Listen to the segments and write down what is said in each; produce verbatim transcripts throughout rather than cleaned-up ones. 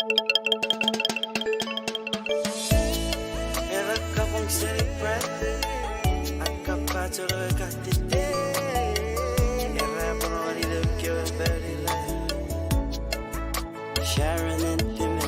Ira kapwung seri Brad, a kapatolo e kadide. Ira pwurehng ile kewe pali la. Sharon and Timmy.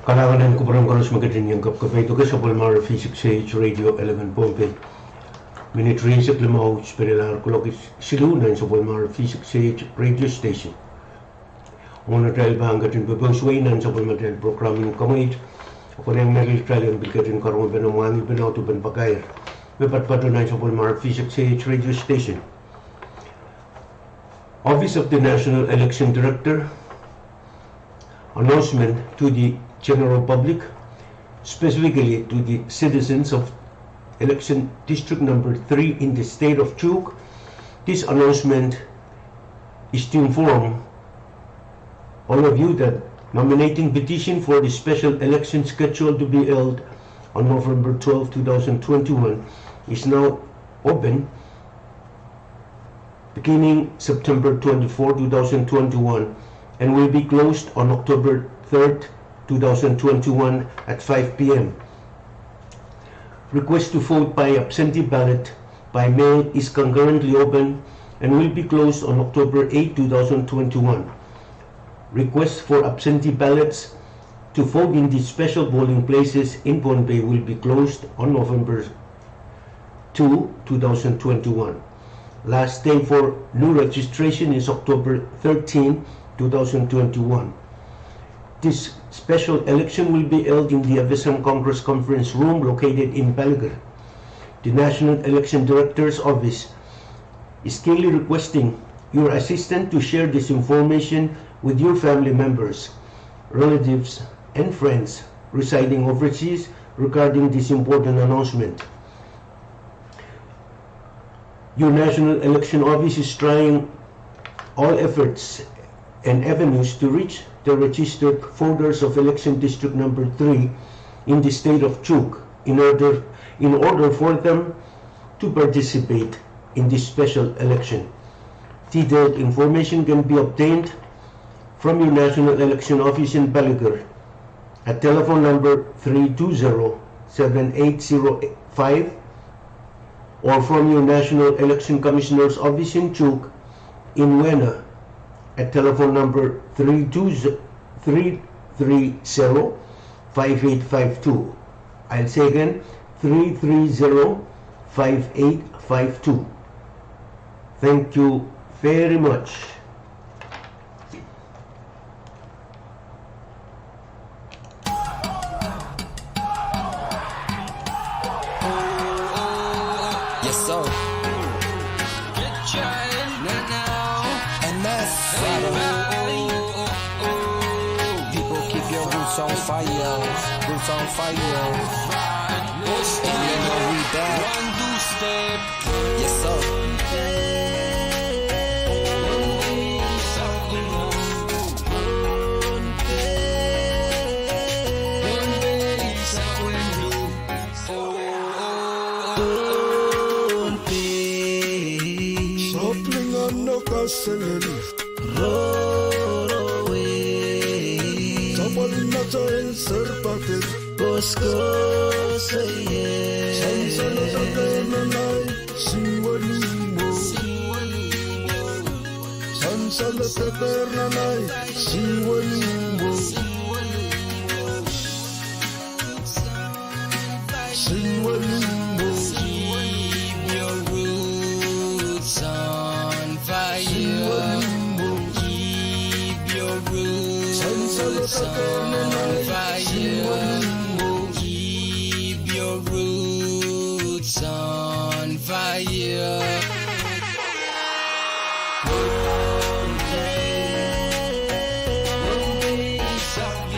Kalahngan en kupwuren koaros me ketin iang kapkapaiada sapwellimomwi V six H Radio Eleven Pohnpei. Minit rieisek limau, spelelahr kuloak siluh nan sapwellimomwi V six H Radio Station. Mwohn atail pahn ketin pepeusuwei nan sapwellimatail program en kamweit, a konehng mehlel kitail en pil ketin karonge pene mwahngih pene audepen pakair me patopato nan sapwellimomwi V six H Radio Station. Office of the National Election Director, announcement to the general public, specifically to the citizens of election district number three in the state of Chuuk. This announcement is to inform all of you that nominating petition for the special election scheduled to be held on November twelfth, two thousand twenty-one is now open beginning September twenty-four, two thousand twenty-one, and will be closed on October third, two thousand twenty-one at five P M. Request to vote by absentee ballot by mail is concurrently open and will be closed on October eighth, two thousand twenty-one. Request for absentee ballots to vote in the special polling places in Pohnpei will be closed on November two, two thousand twenty-one. Last day for new registration is October thirteen, two thousand twenty-one. This special election will be held in the F S M Congress Conference Room located in Palikir. The National Election Director's Office is kindly requesting your assistance to share this information with your family members, relatives, and friends residing overseas regarding this important announcement. Your National Election Office is trying all efforts and avenues to reach the registered voters of election district number three in the state of Chuuk in order, in order for them to participate in this special election. Detailed information can be obtained from your National Election Office in Palikir at telephone number three two zero seven eight zero five, or from your National Election Commissioner's Office in Chuuk in Wena at telephone number three two, three three zero five eight five two. I'll say again, three three zero five eight five two. Thank you very much. Yes, sir. M F. People, keep your roots on fire. Roots on fire. And you know we back. Yes, sir. Sapwellimatail Seri Pader. Sansalatadahr nan ahi Siluh Limpoh. Sansalatadahr nan ahi Siluh Limpoh. Siluh Limpoh. Keep your roots on fire. Siluh Limpoh. Keep your roots on fire. Keep your roots on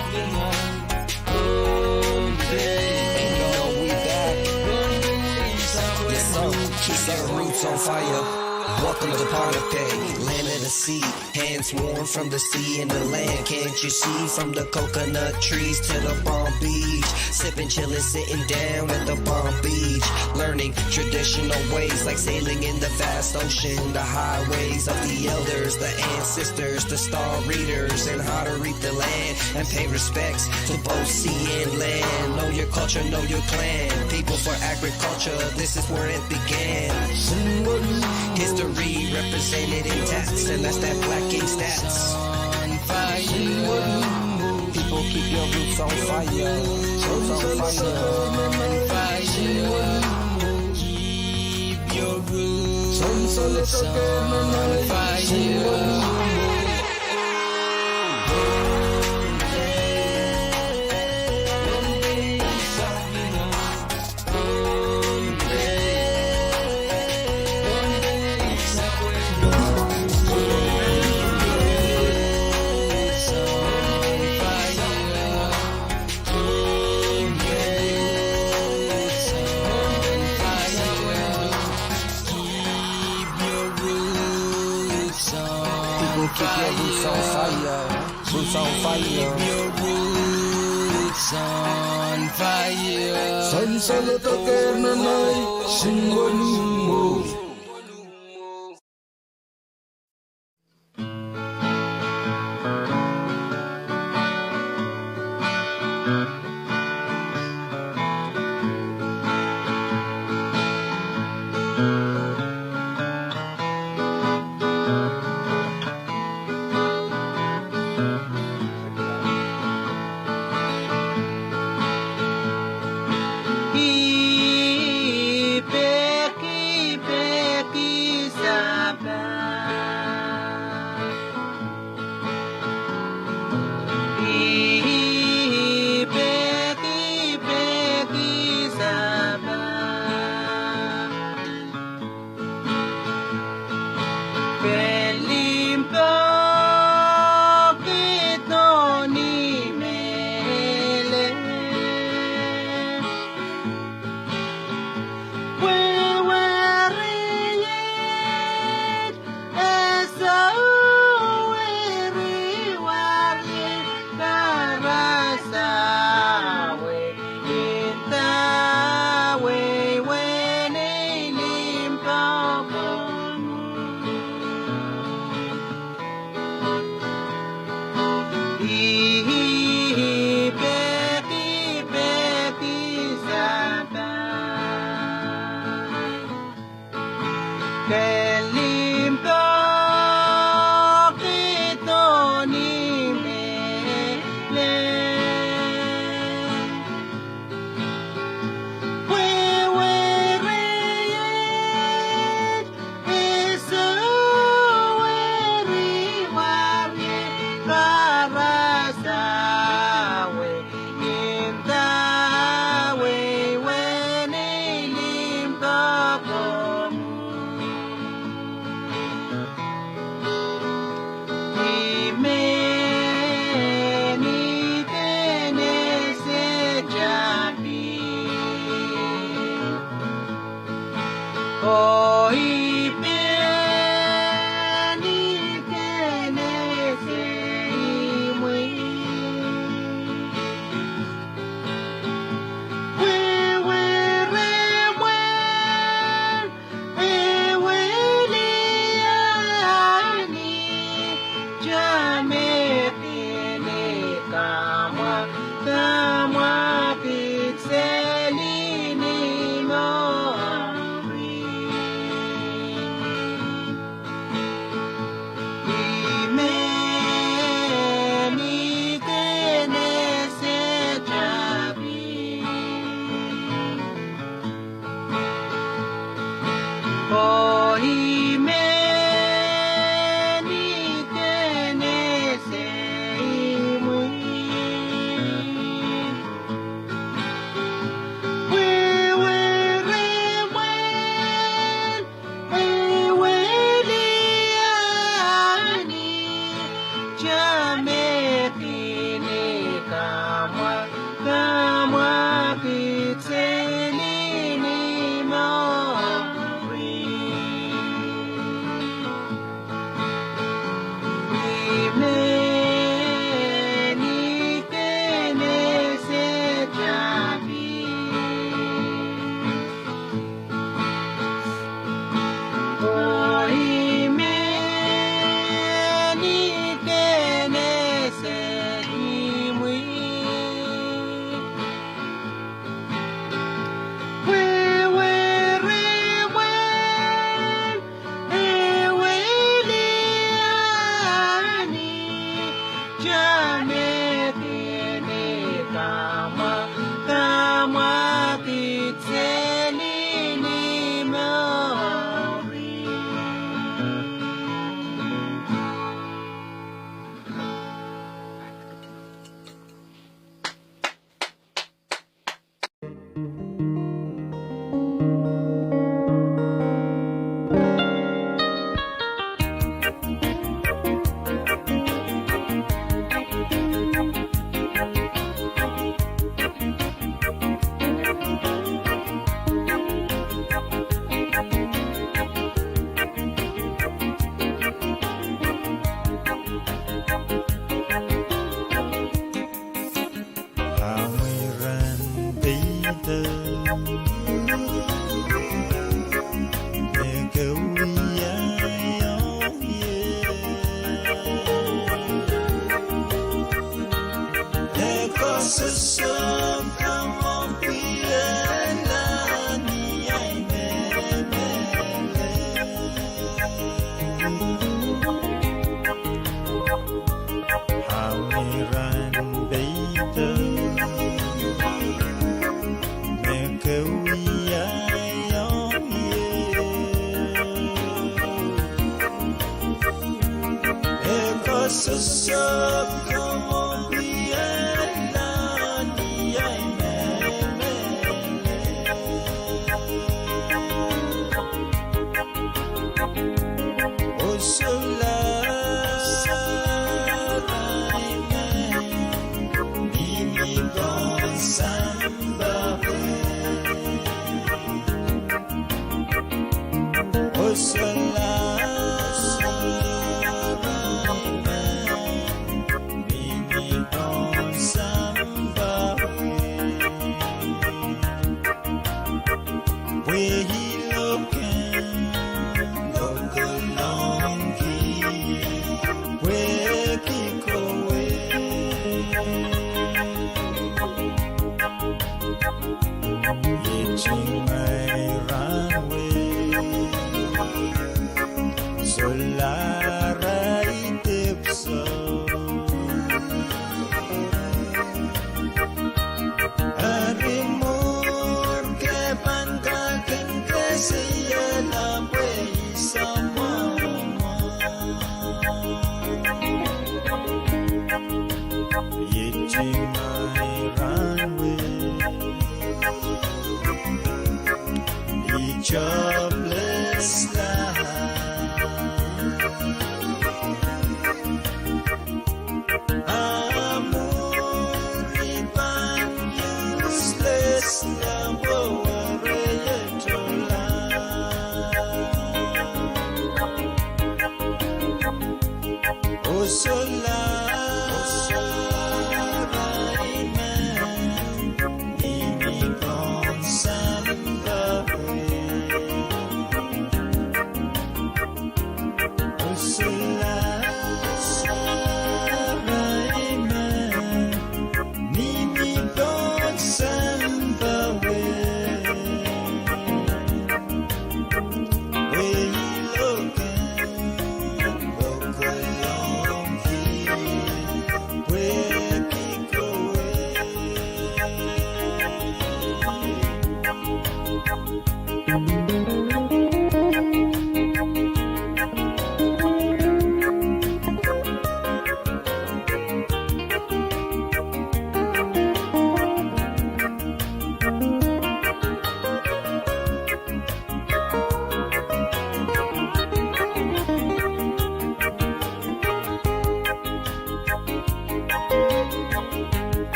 fire. And you know we back. Yes, sir. Keep your roots on fire. Welcome to Pohnpei, land of the sea. Hands warm from the sea and the land. Can't you see, from the coconut trees to the Palm Beach? Sipping, chilling, sitting down at the Palm Beach. Learning traditional ways like sailing in the vast ocean. The highways of the elders, the ancestors, the star readers, and how to read the land and pay respects to both sea and land. Know your culture, know your clan. People For agriculture, this is where it began. History represented in tats, and that's that black ink stats. People, keep your roots on fire. Roots on fire. Keep your roots on fire. People, keep your roots on fire. Roots on fire. Keep your roots on fire. Sansalada kehr nan ahi singonumo. Ih peki, peki sampah. Ih peki, peki sampah. Pil limpoak ito ni mehlel. Wehwehki iet, e sou wehwehki wehwehki karasawe. Inda wehwehki limpoak. Ih peki, peki sampah. Pil limpoak ito ni mehlel. Wehwehki iet, e sou wehwehki wehwehki karasawe. Inda wehwehki limpoak. Ih mehn ih dene se tapin. Oh ih pehn ih dene se imwi. Wehwehki mwein, wehwehki liani, tamehkin kamwa, kamwa pitseli ni mour.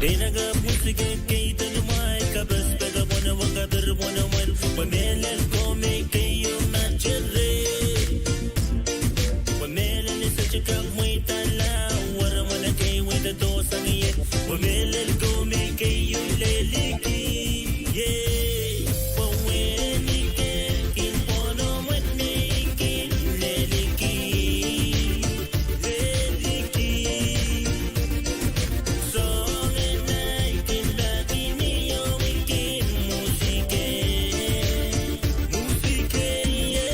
Dena kapwusikei kei tenumwail kapesepesepene wakadir wonewel, pwe mehlel ko me keieu materei. Pwe mehlel ni sohte kak mweidala, were mwein kei wehda dohsang ie. Pwe mehlel ko me keieu leliki. Ie, pwe wehni ke kin pwono mwein me kin leliki. Leliki. Soangen ahi kin pahkihong ih kin musike. Musike, ie.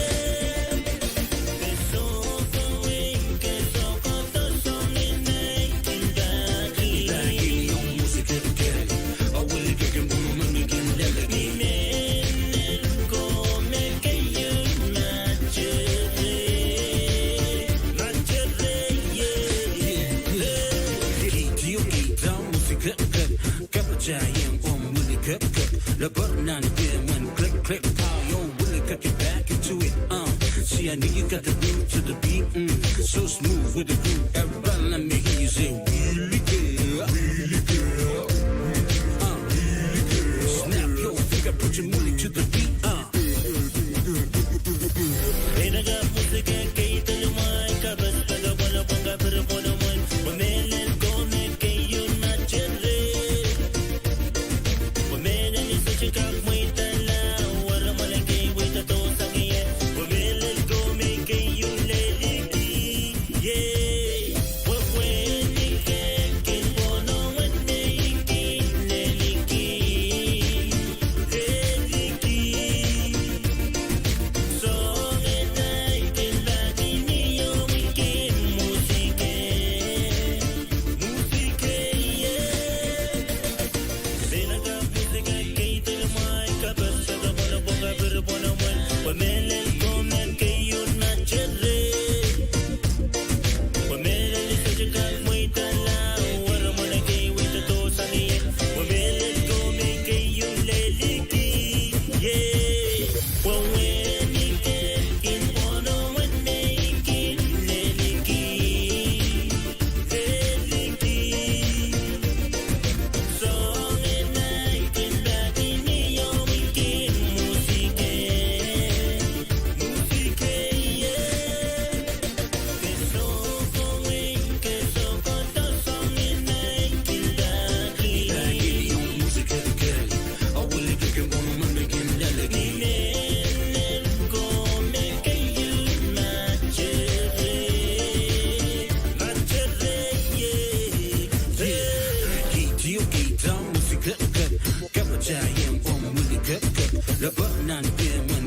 Giant, um, wheelie kepkep. Leopard nan pemwen click, click, pow, yo, wheelie kepkep, get back into it, uh. See, I need you got the groove to the beat, mm. So smooth with the groove, everybody let me hear you say, wheelie kep, wheelie kep, uh, wheelie kep. Snap your finger, put your money to the beat, uh.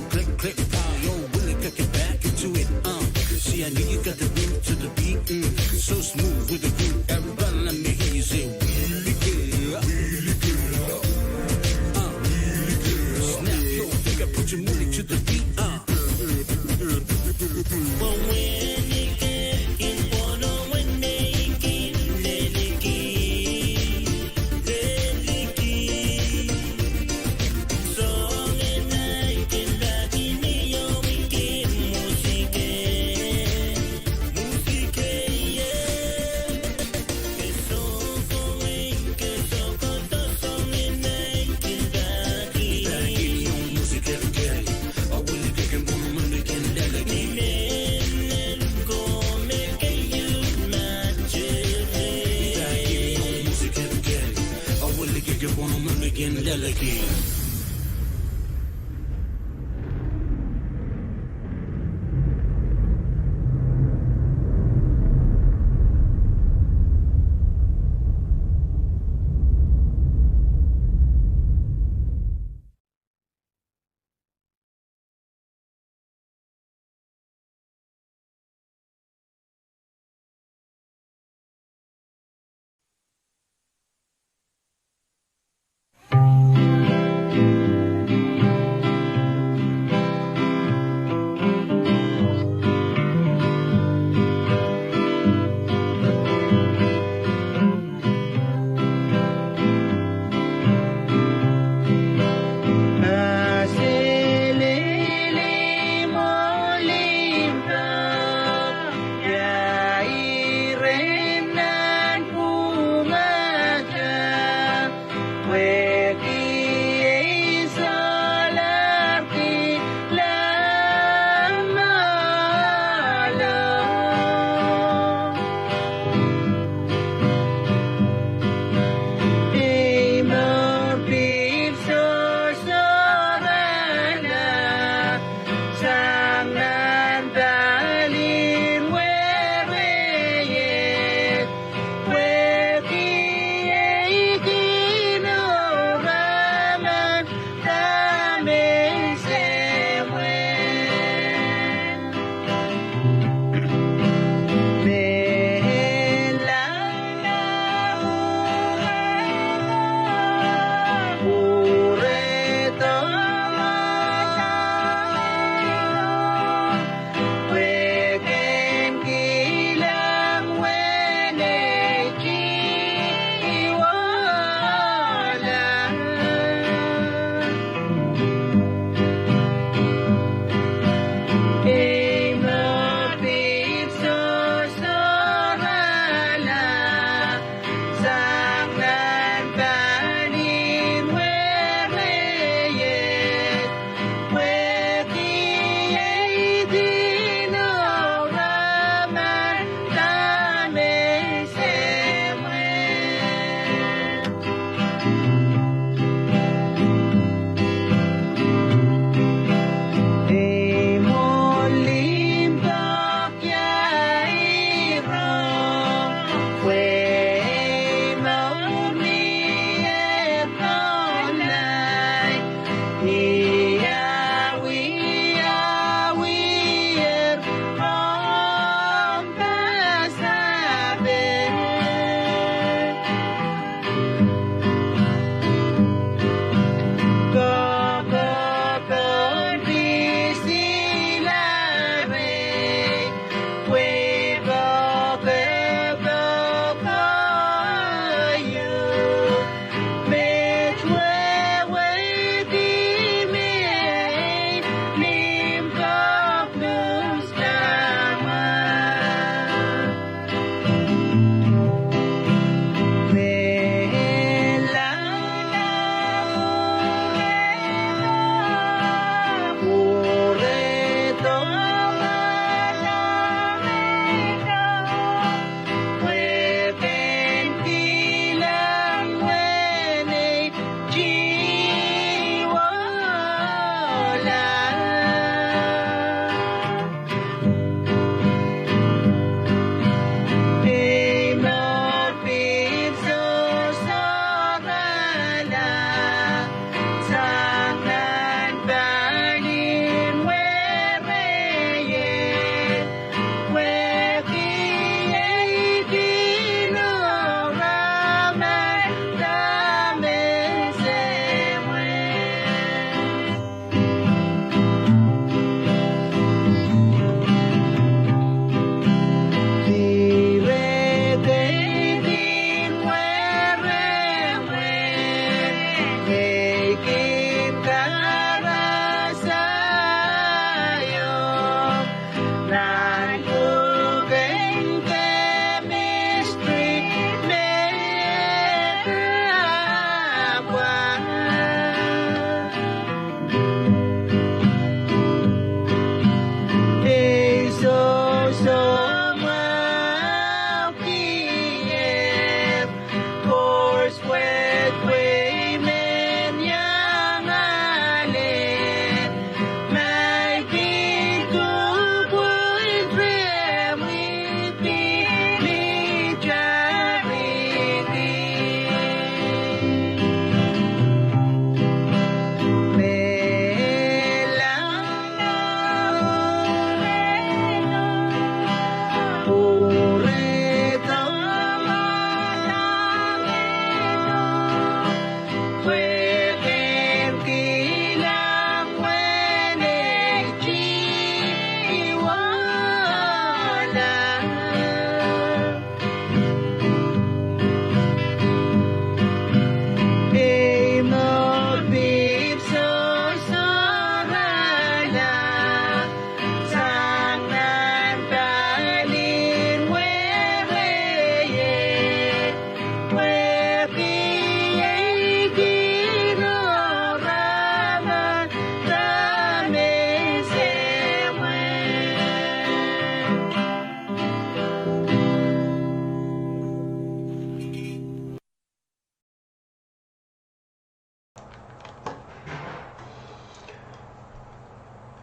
Click, click, pow, yo, wheelie kepkep, back into it, uh. See, I need you got the groove to the beat, mm. So smooth with the groove, everybody let me hear you say, wheelie kep, wheelie kep, uh, wheelie kep. Snap your finger, put your money to the beat, uh.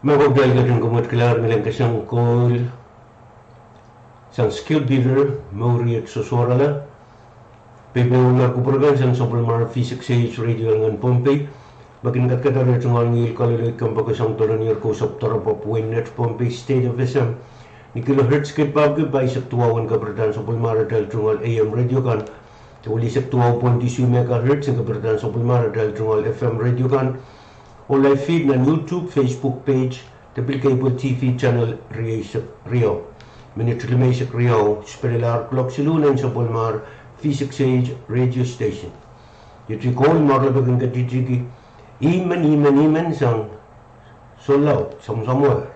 Me kitail ketin kamwekid kilang ngilen kesempwal sang Skill Builder, mour iet sosohrala. Peipei ong kupwur kan sang sapwellimomwi V six A H Radio nan Pohnpei. Me kin kadkadahr tungoal ngihl kaloaloi kompoake sang dolanier kousapw doaropwe pwihn net Pohnpei State F S M ni kilohertz kepahki pahisek duwau en kapirdan sapwellimomwi atail tungoal A M radio kan. Duwau eisek duwau point isuh megahertz en kapirdan sapwellimomwi atail tungoal F M radio kan. Oh live feed nan YouTube, Facebook page, de pil cable T V channel rieisek riau. Minit limeisek riau, spelelahr clock siluh nan sapwellimomwi V six A H radio station. Iei koul me oaralap kin ketidiki, emen, emen, emen sang souleng, samwsamwar.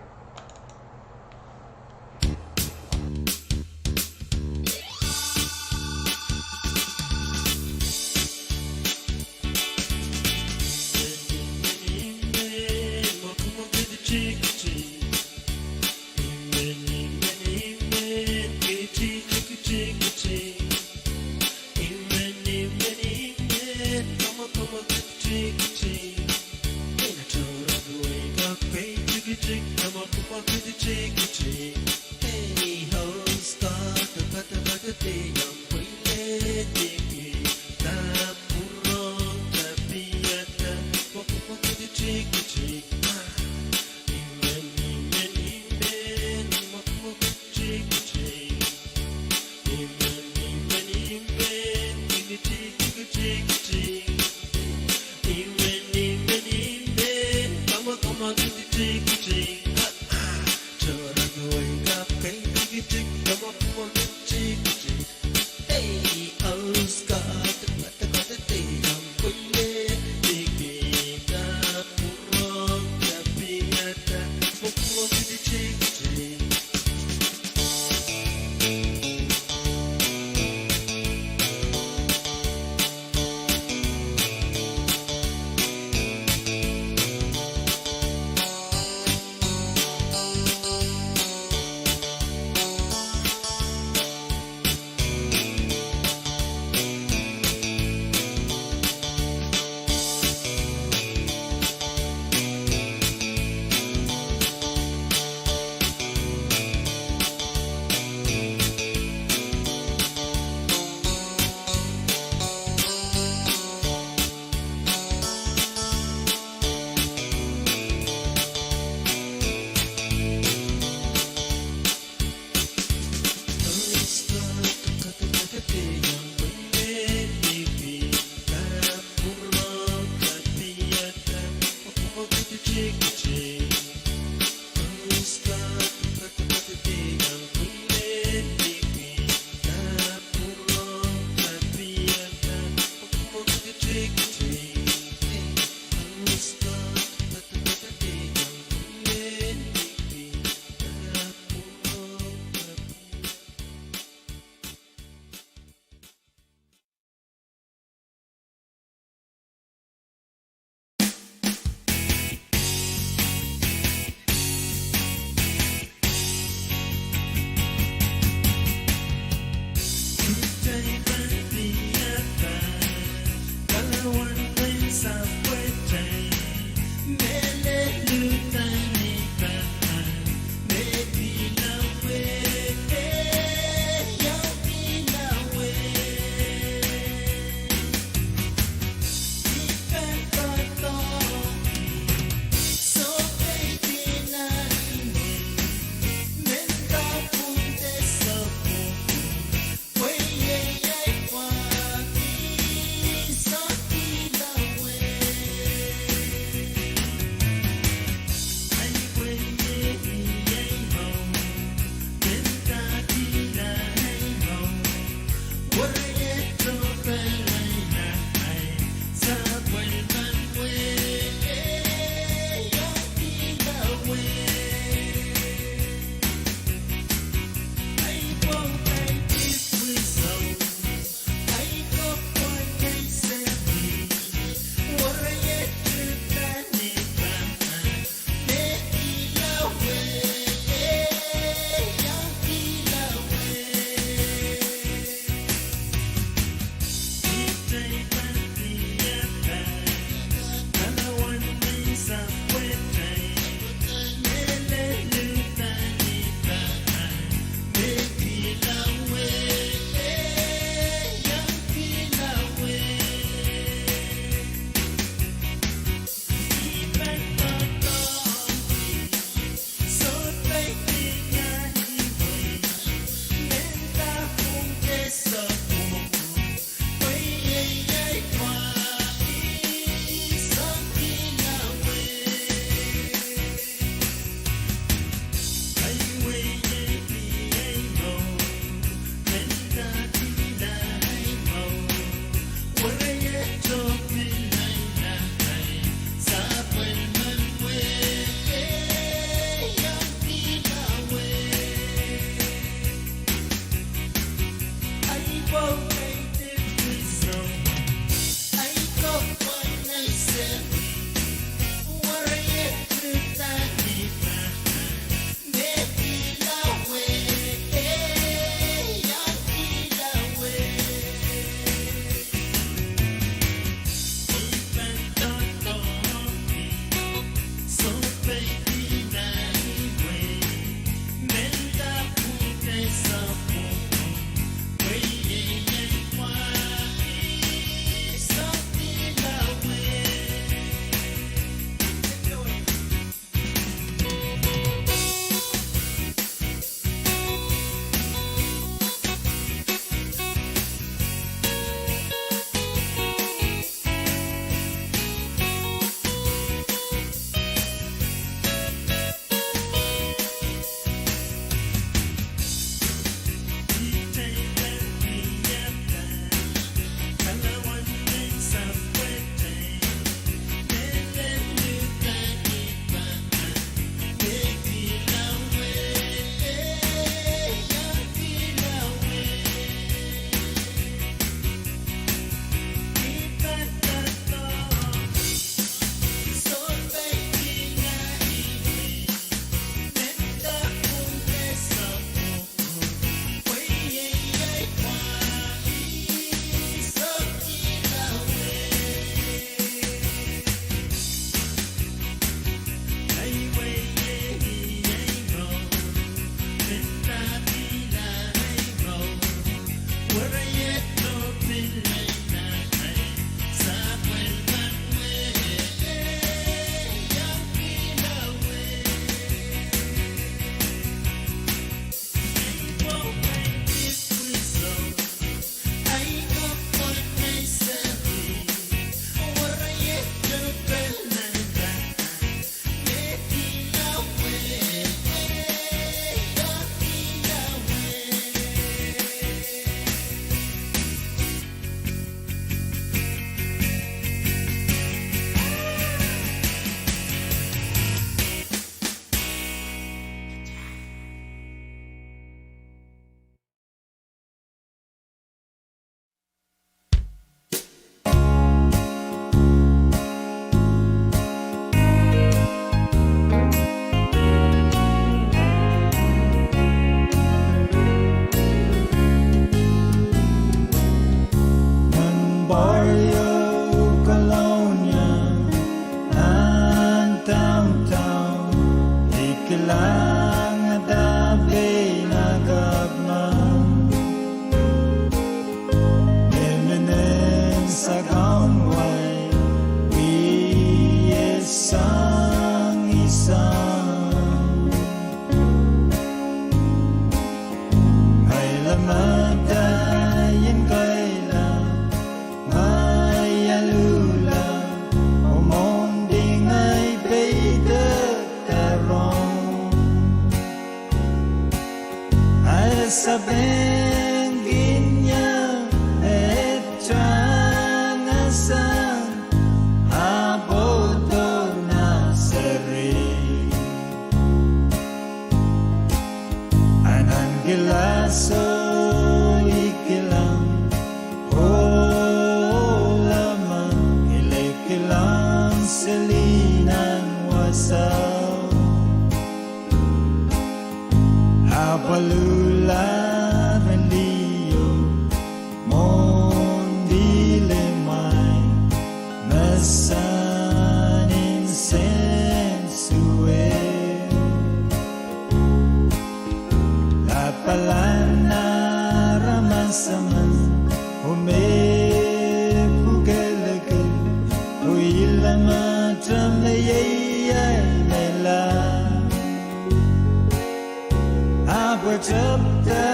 Langada pein ah kapw me mihmi nan sakawai, wie sang sang. Ngehi lamada ien kaila, ngehi aluhla, oh mwohndi ngehi peidek darohng. A sapeng kin ie, e tang sang, a pwoud nan seri. A nan kilaso I kilang, oh leme, I lel kilang seli nan wasao. Ahpw aluhla ren liho, mwohndi limwail, me sang sang sewese. Lapalahn aramas emen, oh me pwukelekil, oh ih lamata me ieiai mehla. Ahpw e tepda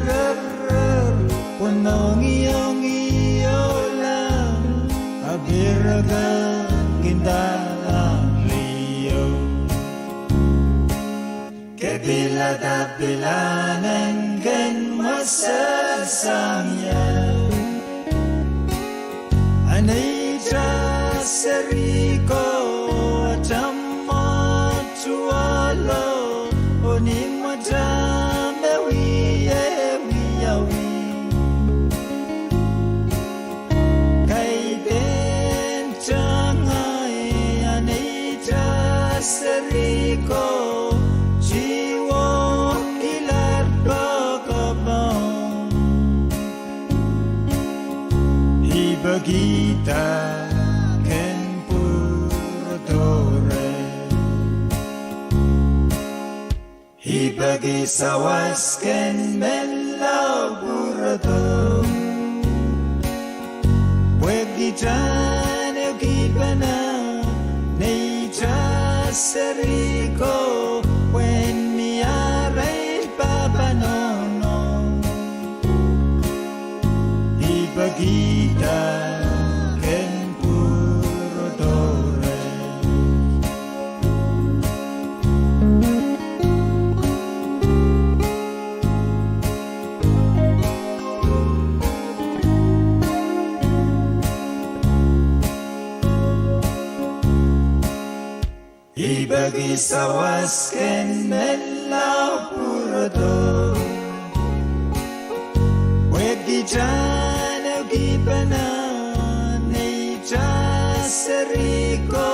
rerer, pwe mohngiong ih ohla, a pihrek kin dahla liho. Ke pilada pilahn en ken mwesel sang ie. A neitail seri ko, a tamwa tuhwalo, oh ni mwadang me wie wiawi. Kaidehn tangai a neitail seri ko, tiwo kilar pokopong. I pekihda ken pwurodo reh. I peki sawas ken menlau pwurodo. Pwehki tang ehu kihpene, neitail seri ko, pwehn mi arail pahpa nohno. I pekihda ken pwurodo reh. I peki sawas ken menlau pwurodo. Pwehki tang ehu kihpene, neitail seri ko,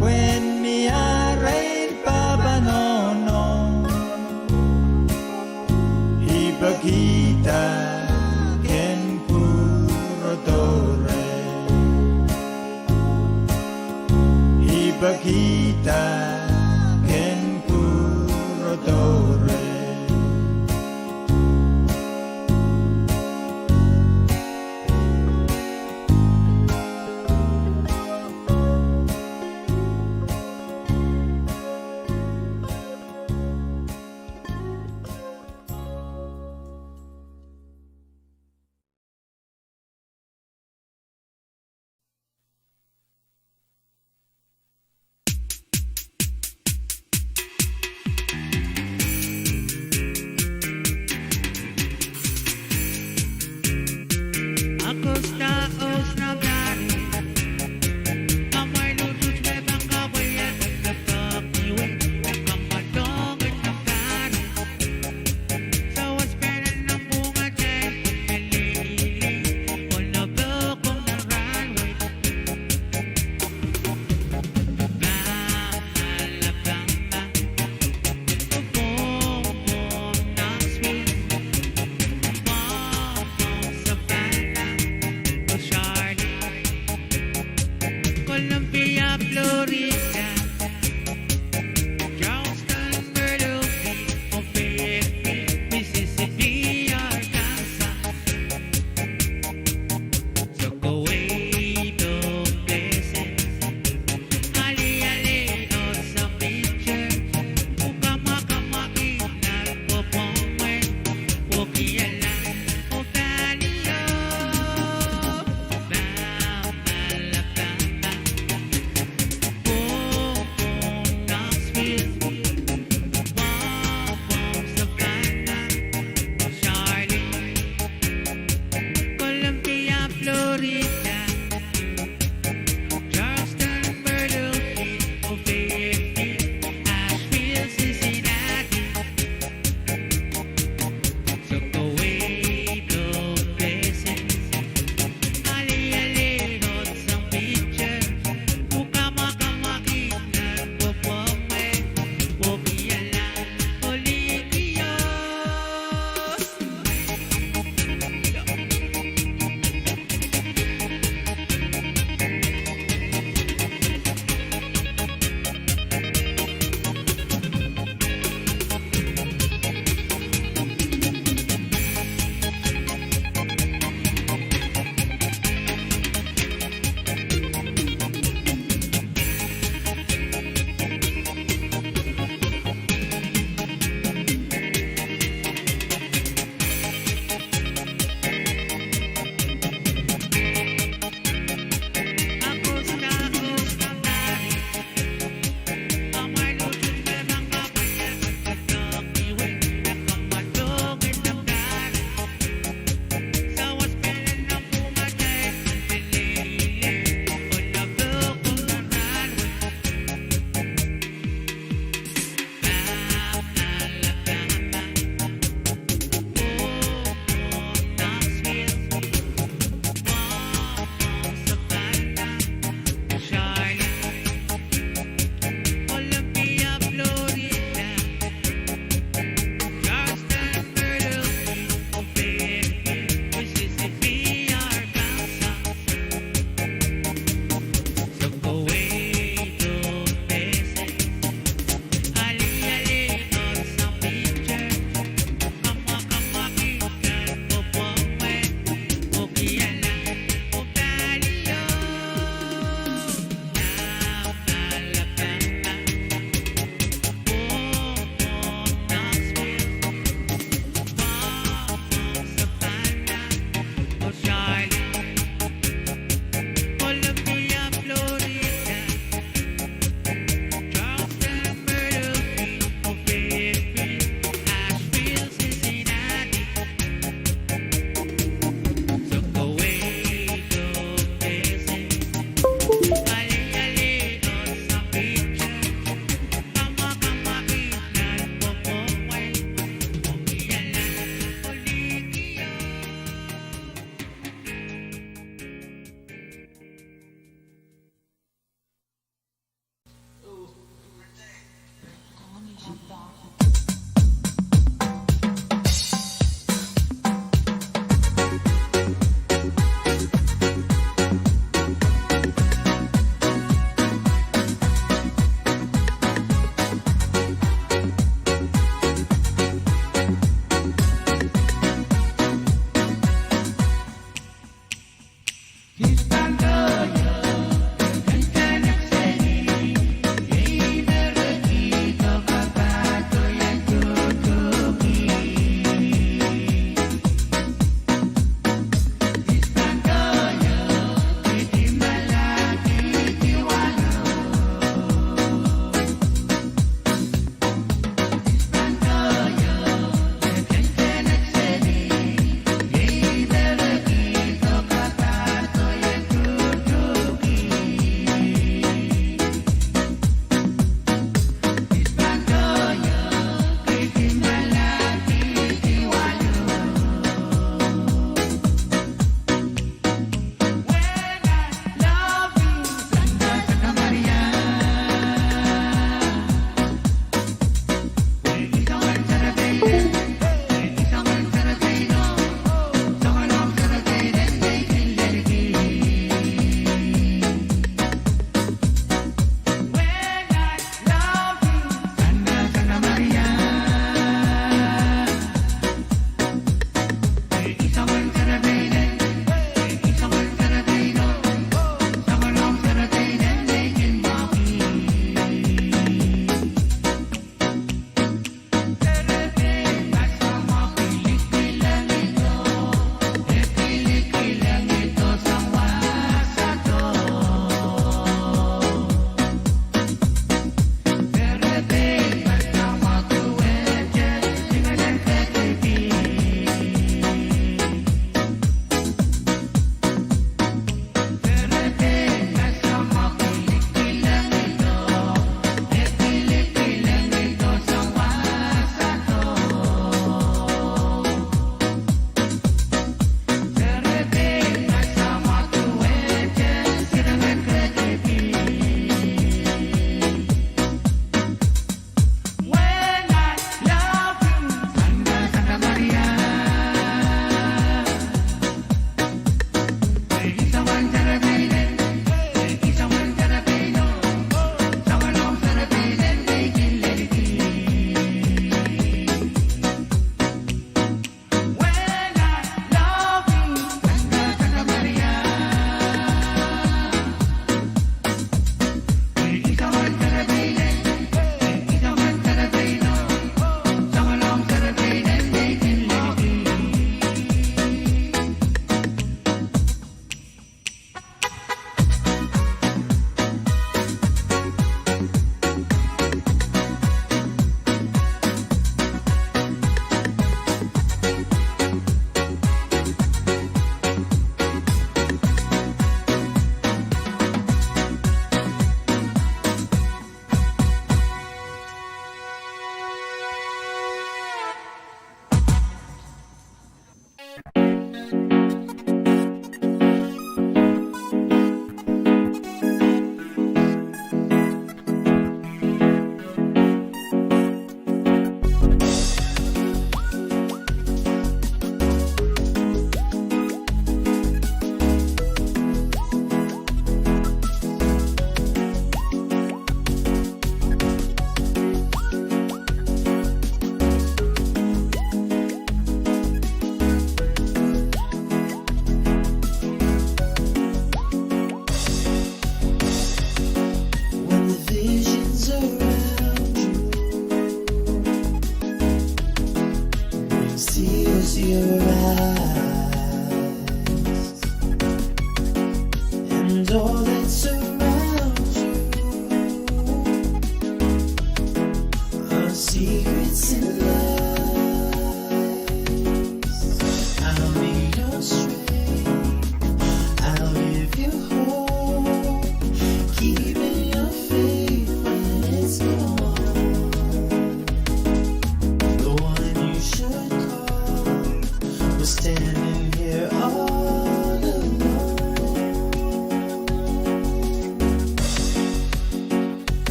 pwehn mi arail pahpa nohno. I pekihda ken pwurodo reh. I pekihda ken pwurodo reh. Columbia, Florida, Charleston,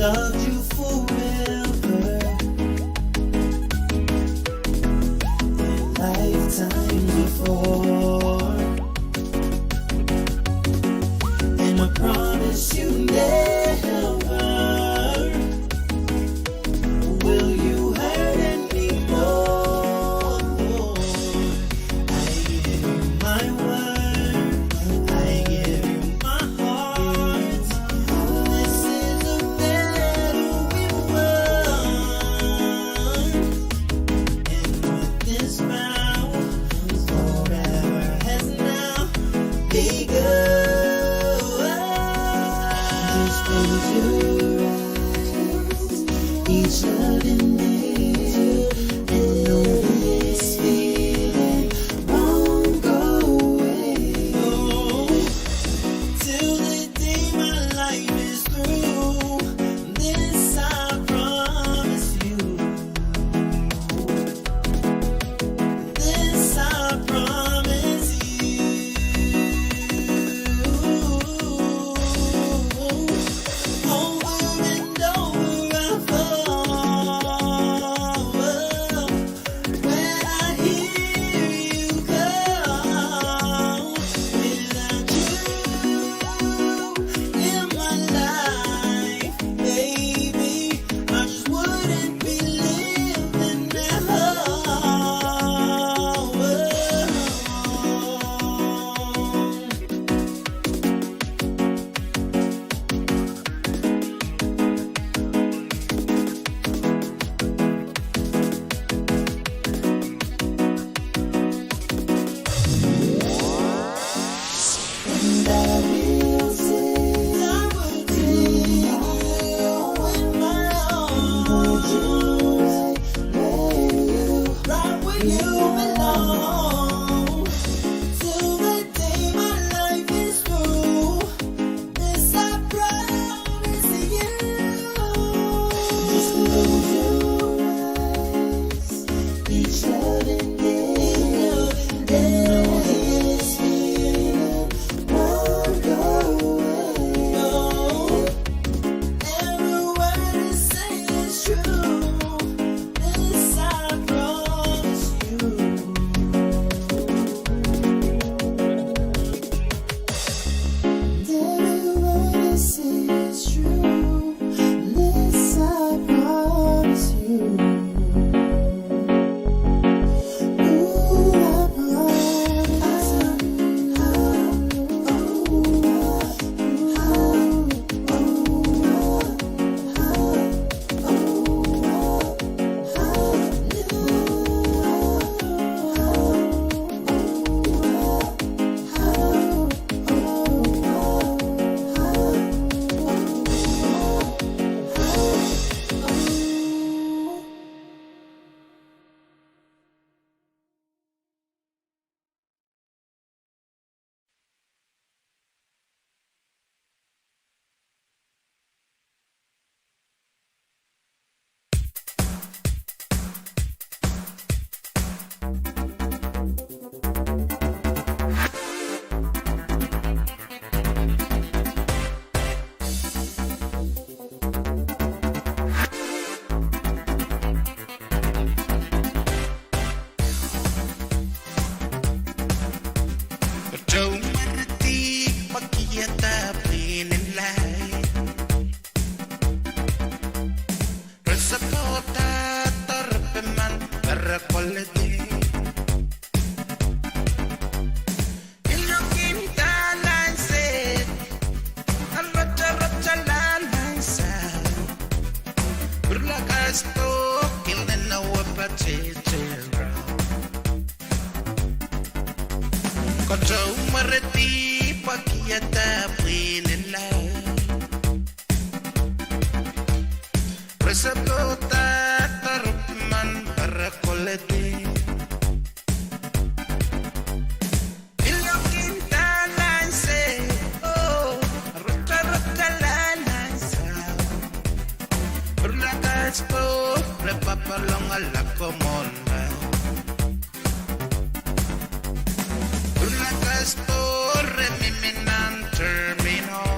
Love you forever, lifetime before. And I promise you never will you hurt anymore. I give you my word, I give you my heart. This is a battle we won. And with this vow, forever has now begun. Just close your eyes, each loving day, and know this feeling won't go away. Till the day my life is through, this I promise you. This I promise you. Over and over I fall. When I hear you call, without you in my life, baby, I just wouldn't be living at all. This I promise you. Just close your eyes. Each loving day, and know this feeling won't go away. No. Every word I say is true. This I promise you. Every word I say is true. This I promise you. Ooh, I promise. Tou mweredi pwakiada pwihn en laid. Re sohte doadoahk pwe men re koledi. Pil kin dahlan sehd, a rotorotala nan saut. Pwurala kasdo, pil nan wepatete rau. Kotou mweredi pwakiada pwihn en laid. Re sohte doadoahk pwe men re koledi. Pil kin dahlan sehd, oh, a rotorotala nan saut. Pwurala kasdo, re papalongala komon raut. Pwurala kasdo, re mihmi nan terminal.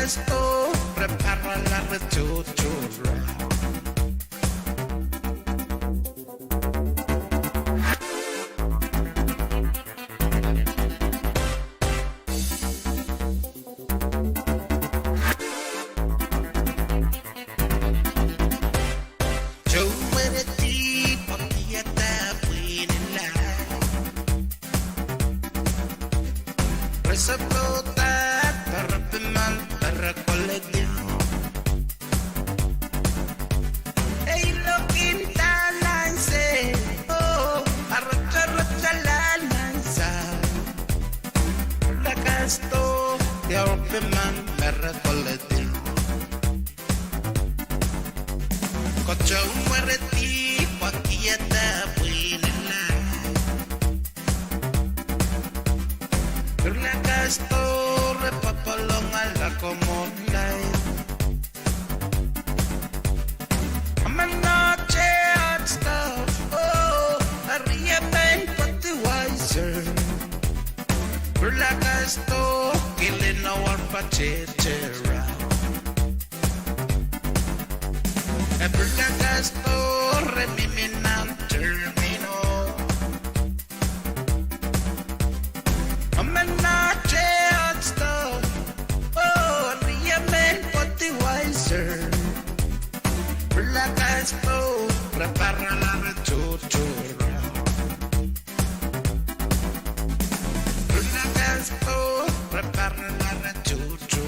Sto, re parala re tohto rahu. Towe re dihp, pwehki ede pwihn en laud. Re sohte pahn, re pimang, re koledi. Ei lokin dahlan se, oh, a rete rete lalan sa. Re kak sto, re pimang, re koledi. Kotou mware dihp, pwehki ede pwihn en laud. Re kak sto, re popohlongala komw online. Amen, not yet stuff. Oh, a riemen Budweiser. Re kak sto, kilin awar pacheche rahu. E re kak sto, re mihmi nan terminal. Amen, not yet stuff. Oh, riemen Budweiser. Re kak sto, re parala re tohto rahu. Re kak sto, re parala re tohto.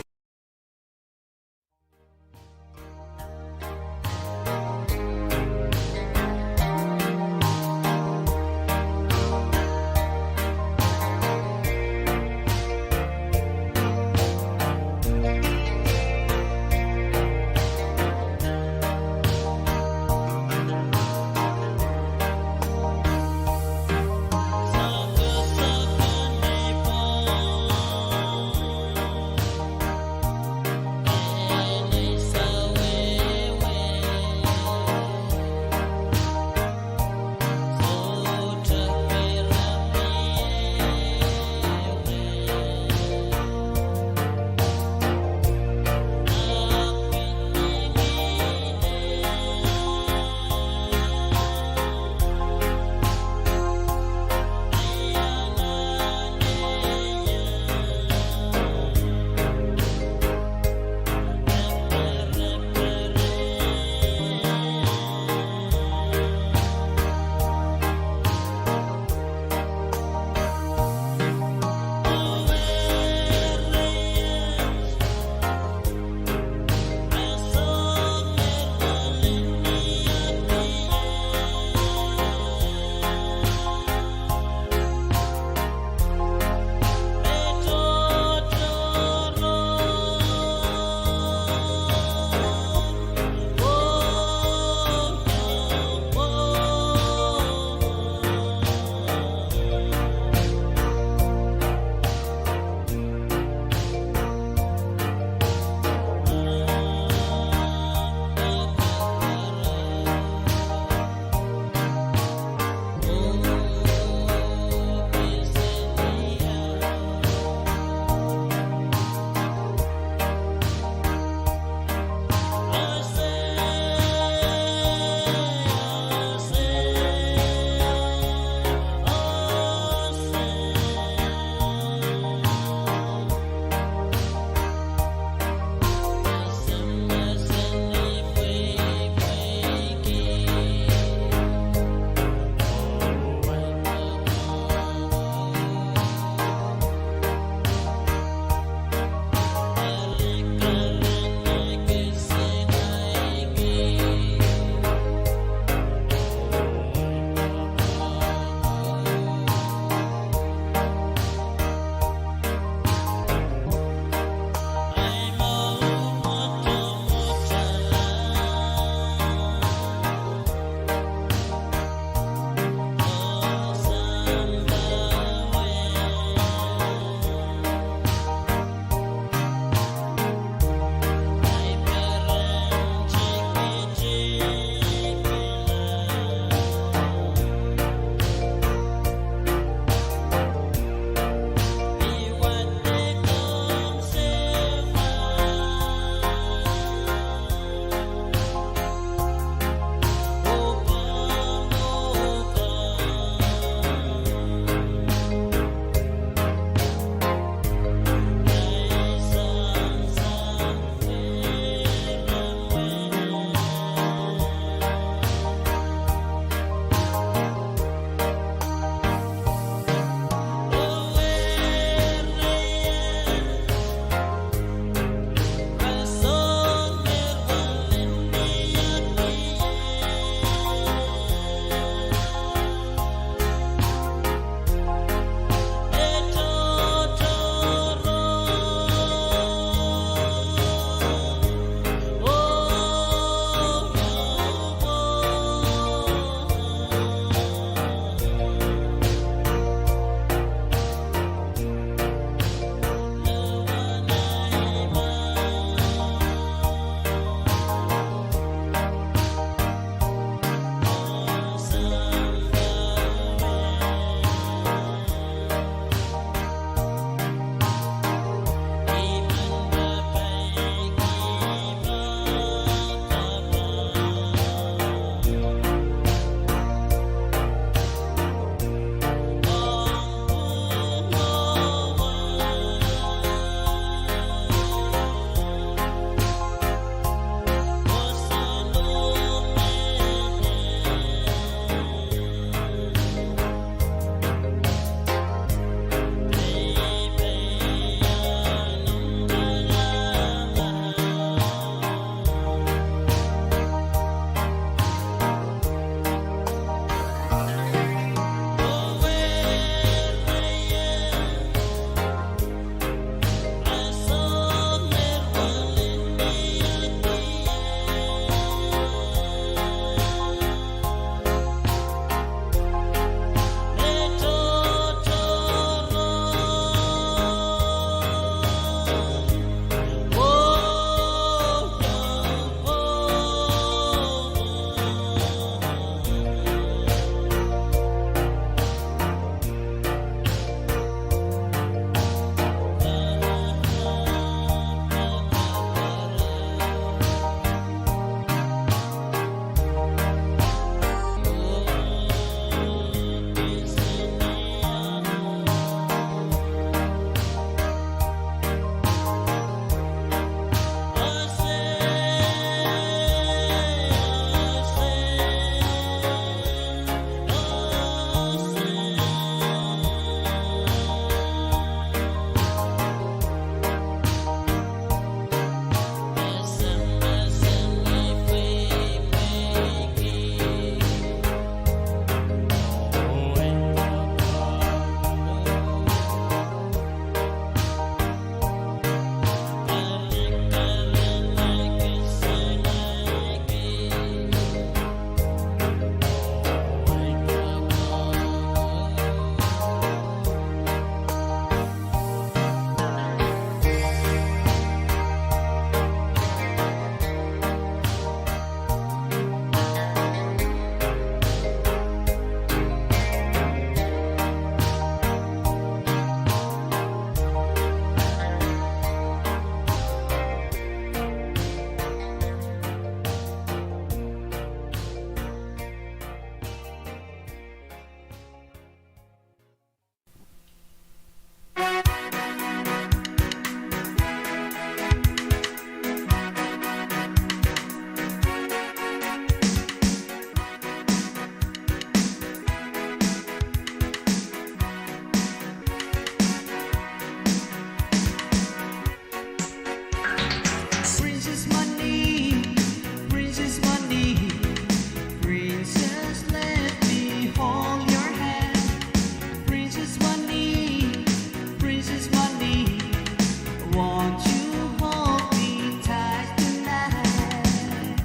Won't you hold me tight tonight?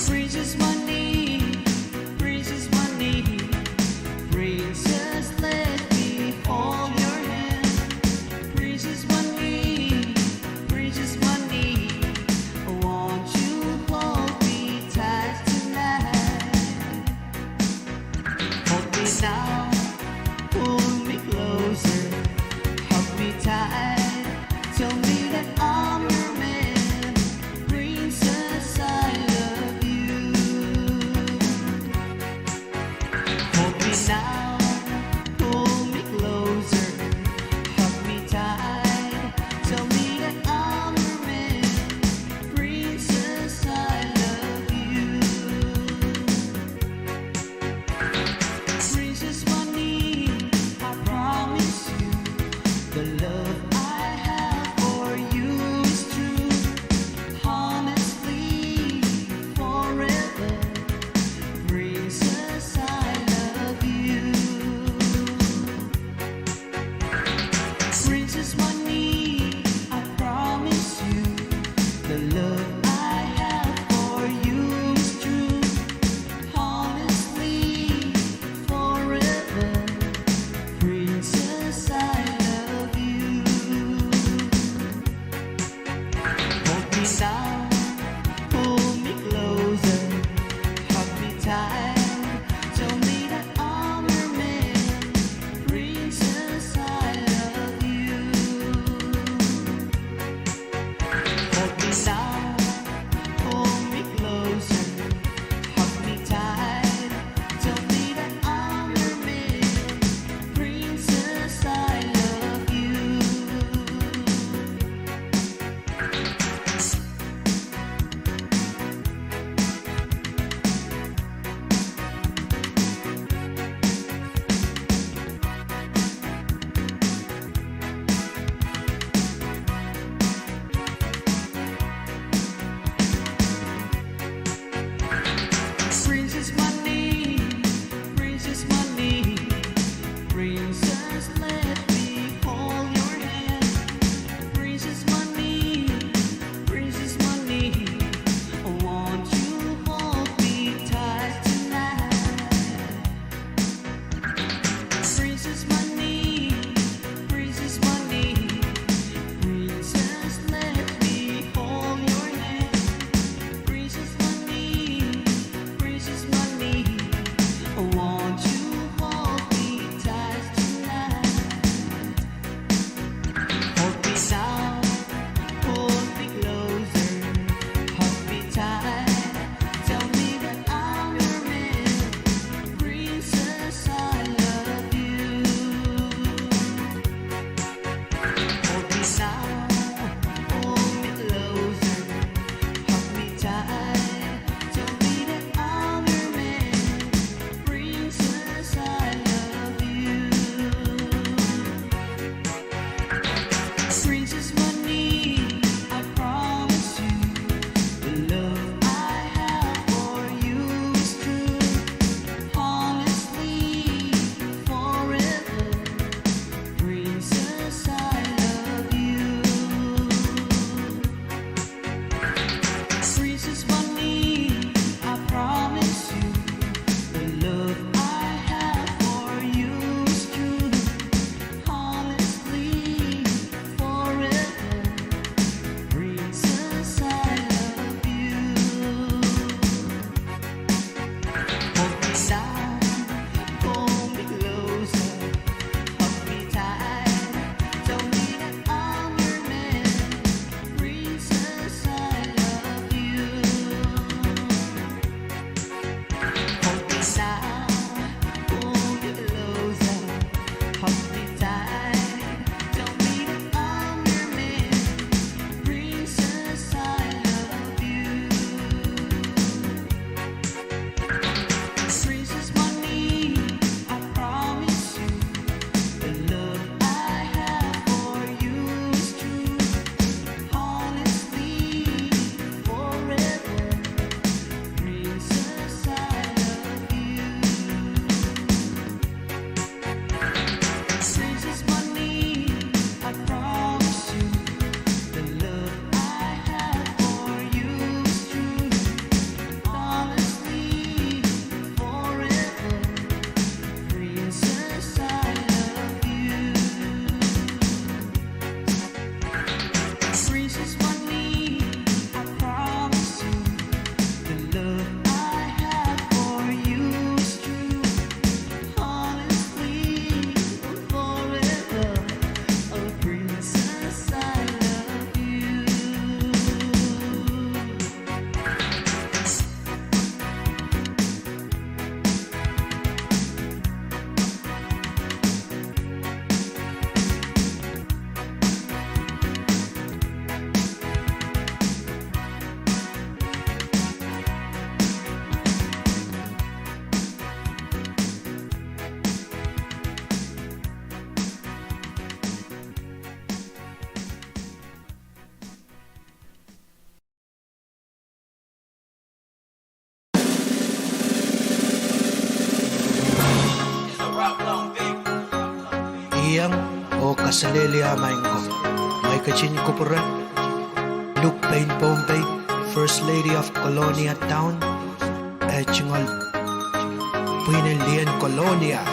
Princess Money, Princess Money, Princess, let me hold your hand. Princess Money, Princess Money, won't you hold me tight tonight? Hold me now, pull me closer, hug me tight, tell me that I'm your man. Princess, I love you. Hold me now, pull me closer, hug me tight, tell me that I'm your man. Princess, I love you. Princess Money, I promise you, the love I have for you Oh kaselehlie maing ko. Mwaiketin kupwure, Luke Pein Pohnpei, First Lady of Kolonia Town, eh, tungoal pwihn en lien Kolonia.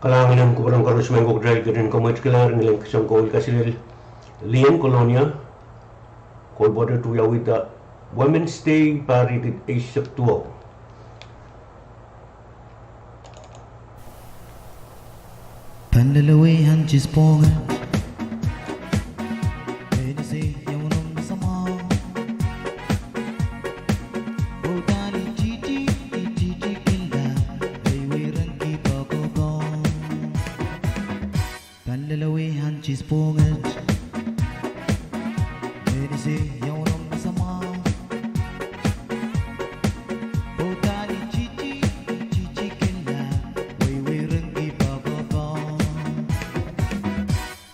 Kalahngan en kupwuren koaros mehn ko, kitail ketin kamwekid kilang ni leng kisin koul kaselel Lion Kolonia, Kolpwoto, wiawi da Women's Day, pahr ritit eisek duwau.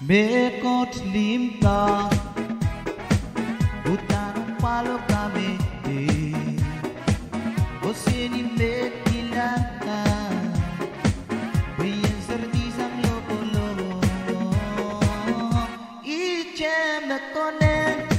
Mehkot limpoak, uhdahn pwalo ka me, eh, oh seni me kilang, pwe I en seridi sang lokolo. Ihte me konehng,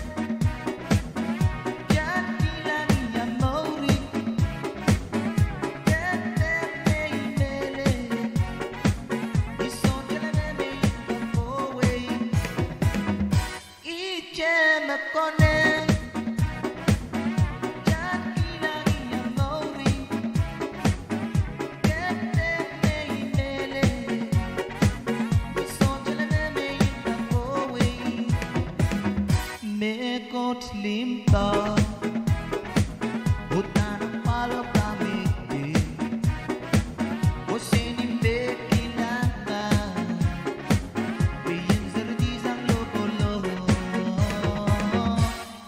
Mehkot limpoak, uhdahn pwalo ka me, eh, oh seni me kilang, pwe I en seridi sang lokolo.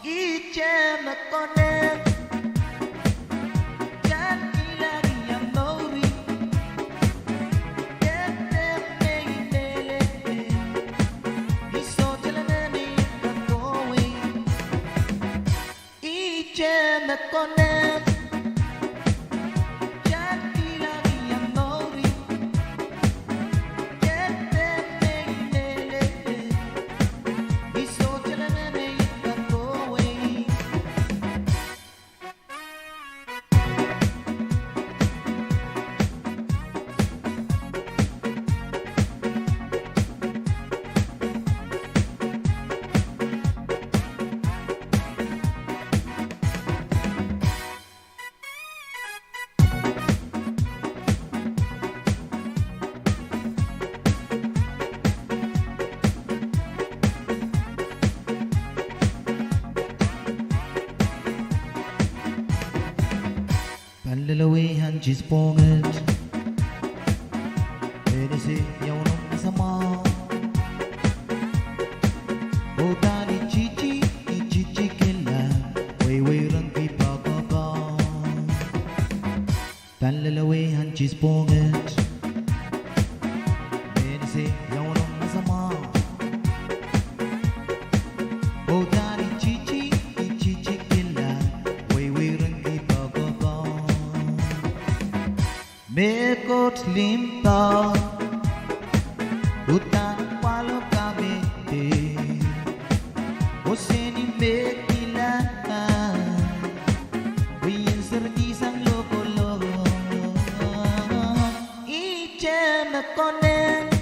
Ihte me konehng, Mehkot limpoak, uhdahn pwalo ka me, eh, oh seni me kilang, pwe I en seridi sang lokolo. Ihte me konehng,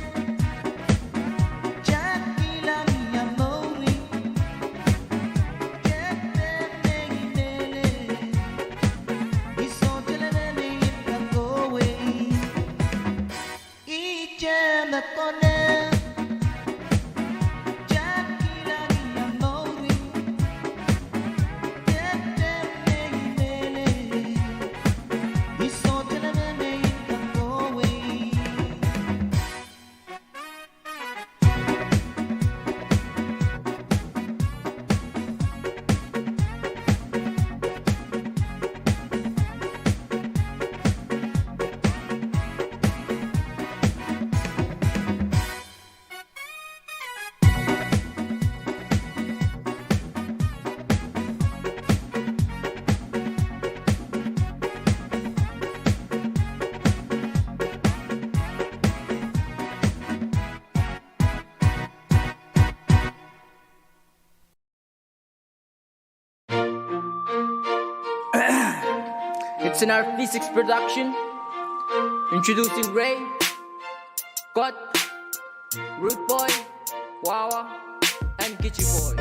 It's an R P six production. Introducing Ray. Kot, Rude Boy, Wawa, and Kichi Boy.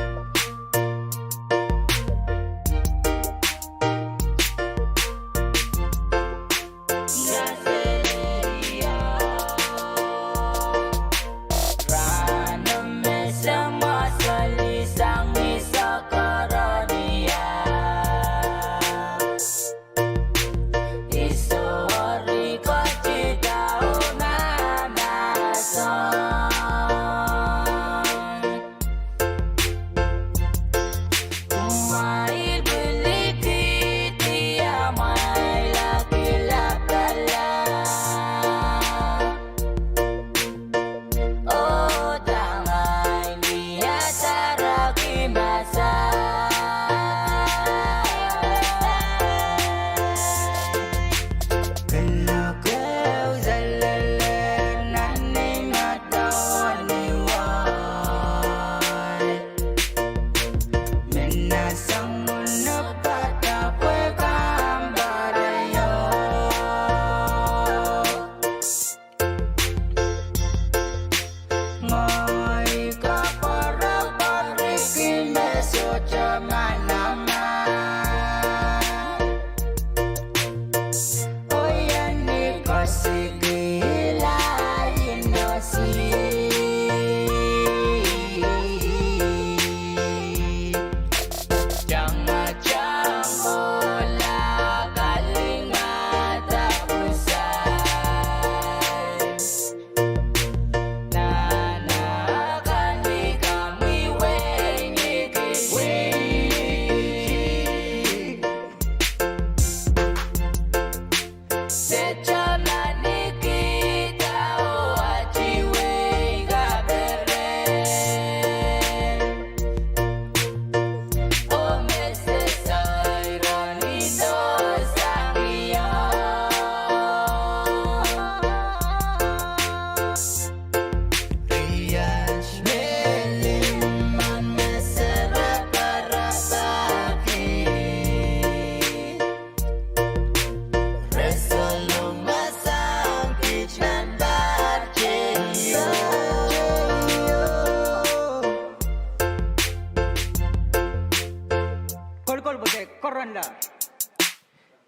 Kolokol pwe koaros en la.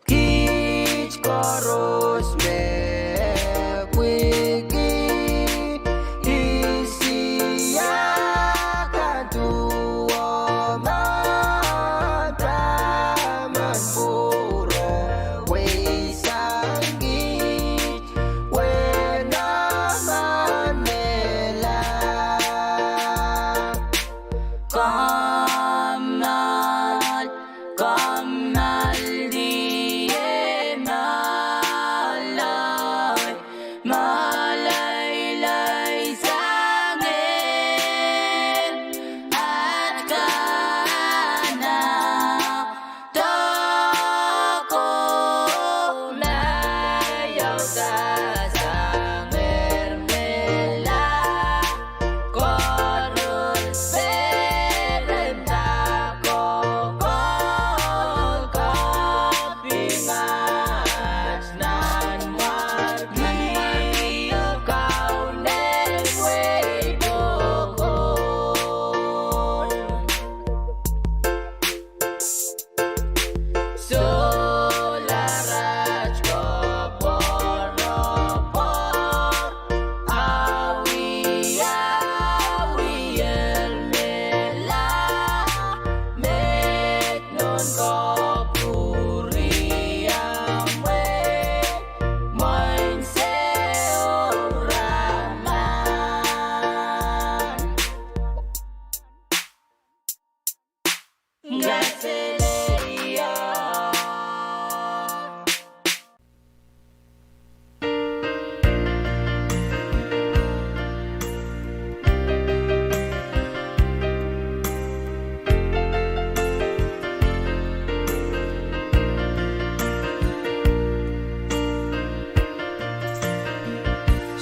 Kiht koaros me pwiki Esia kan duwen Taman Pwuro, wehi sang kiht, wehi Taman Mehla. Kommoal, kommoal die moaloai, moaloaloai sang ehu at kana.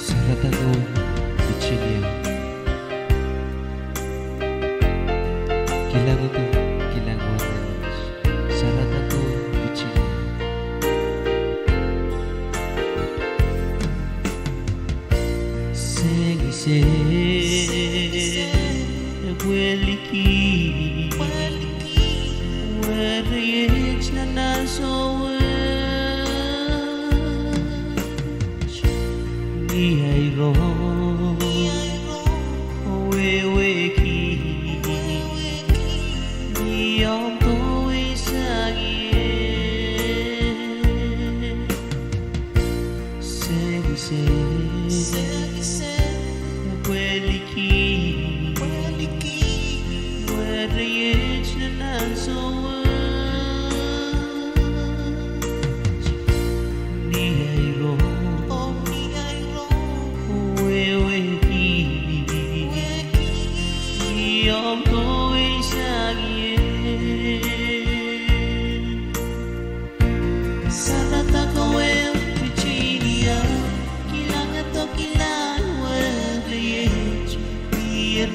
Saradahn oh pitsilian. Kilang oko, kilang wahn aramas. Saradahn oh pitsilian.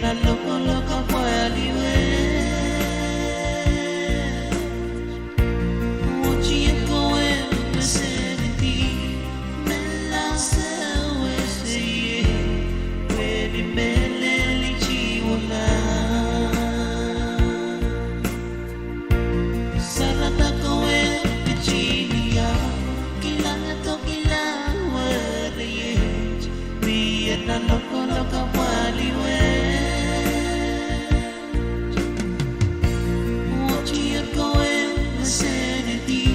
nan lokolok apwalih wet. Watiet kowe me senedi, menlau sewese ie, pwe ni mehlel I chihwala. Sarada kowe pitini ia, kilang, dokilang weriet, pwe nan lokolok apwalih wet. Watiet kowe me senedi,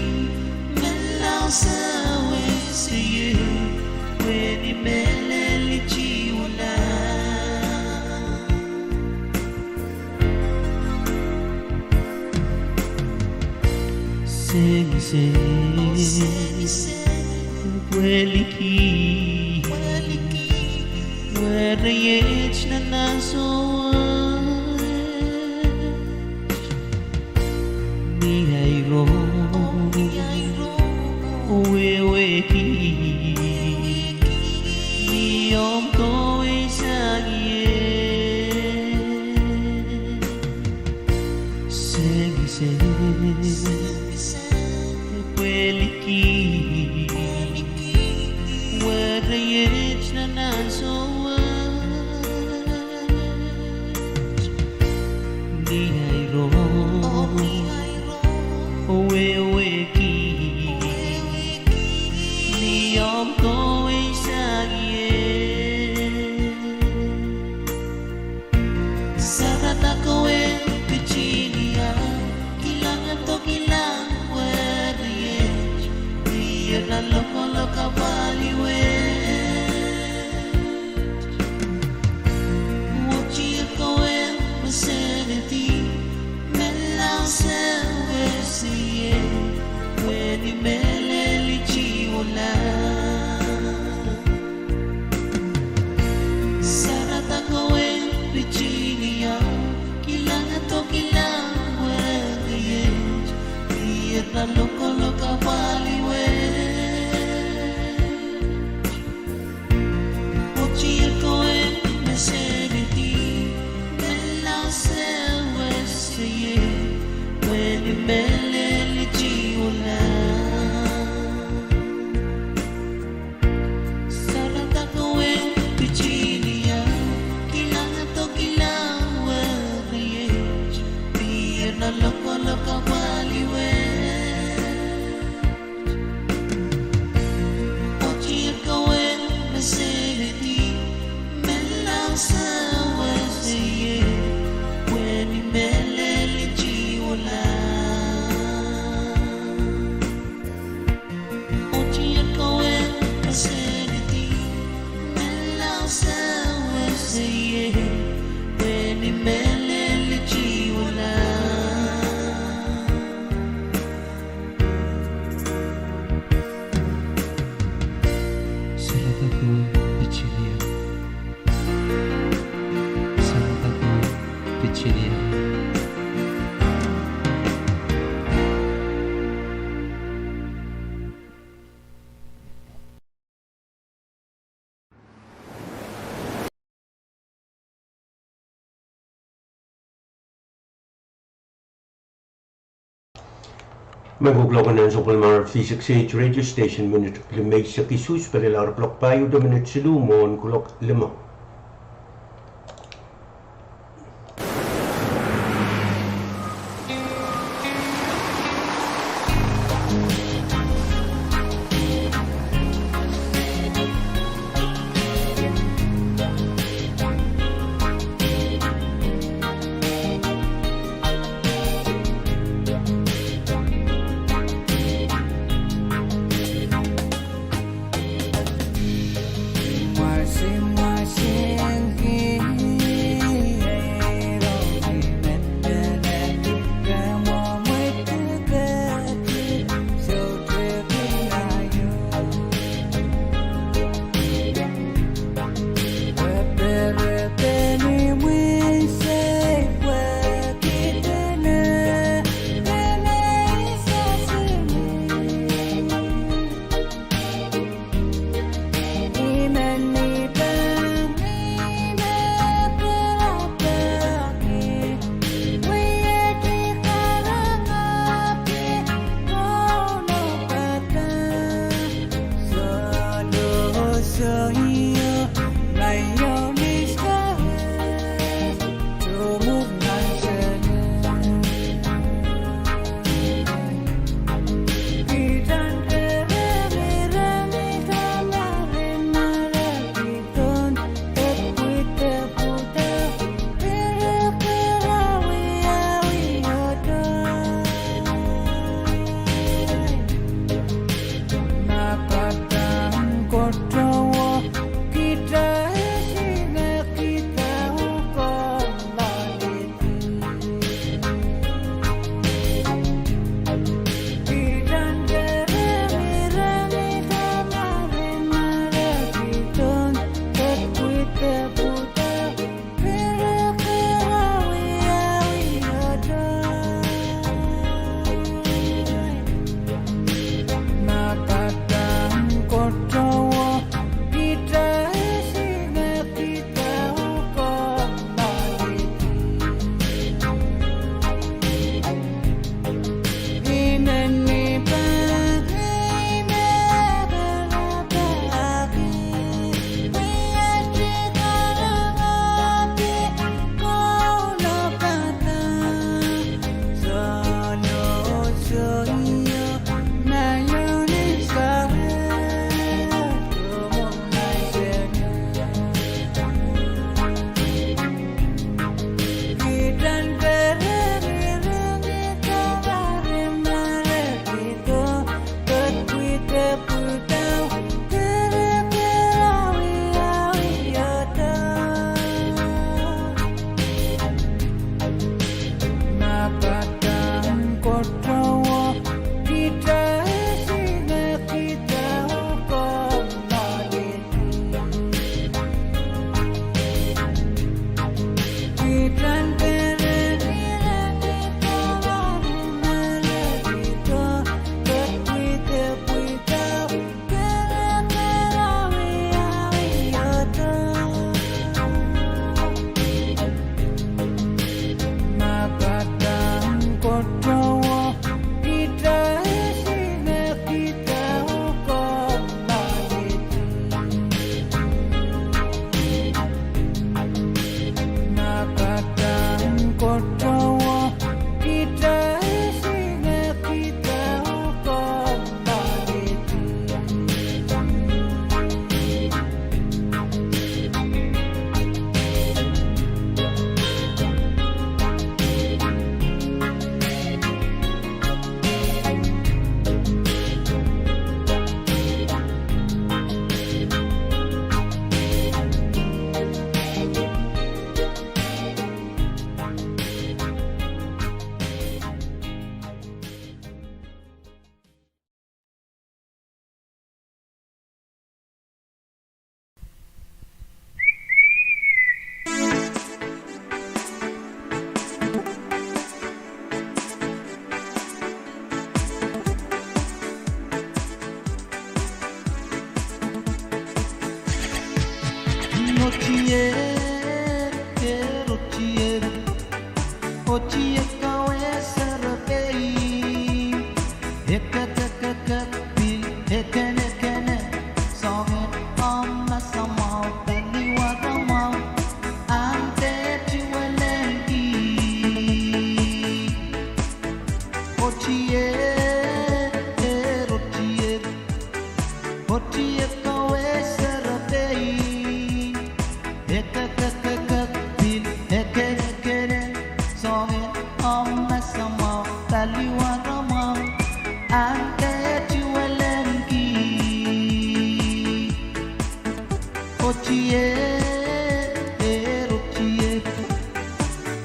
menlau sewese ie, pwe ni mehlel I chihwala. Sengiseng, pwe liki, weriet nan ansou wet. Ni ahi rong, oh wehwehki, ni omw kohwei sang ie. Sengiseng, pwe liki, weriet nan ansou wet. Ni ahi rong, oh wehwehki, ni omw kohwei sang ie. Sarada kowe pitini ia, kilang, dokilang weriet, pwe nan lokolok apwalih wet. Watiet kowe me senedi, menlau sewese ie, pwe ni mehlel I chihwala. Sarada kowe pitini ia, kilang, dokilang weriet, pwe nan lokolok apwalih wet. Watiet kowe me senedi, menlau sewese ie, pwe ni mehlel I chihwala. Sarada kowe pitini ia, kilang, dokilang weriet, pwe nan lokolok apwalih wet. Watiet kowe me senedi, menlau sewese ie, pwe ni mehlel I chihwala. Watiet kowe me senedi, menlau sewese ie, pwe ni mehlel I chihwala. Sarada kowe pitini ia. Sarada kowe pitini ia. Me kuloak nan sapwellimomwi V six H radio station minit limeisek isuhs, pil ehu kuloak pahieu de minit siluh mwohn kuloak limau.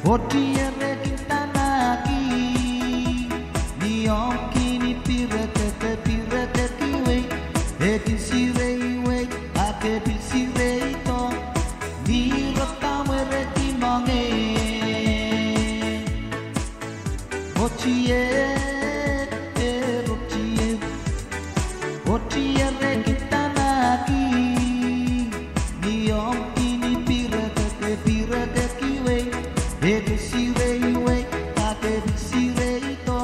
Otier e kin tanaki, ni omw kin pirekek, pirekek iwei, e kin sirei iwei, a ke pil sireito, ni rota mwerehdi moange. Otier, otier, otier e kin tanaki, ni omw kin pirekek, pirekek iwei, e kin sirei iwei, a ke pil sireito,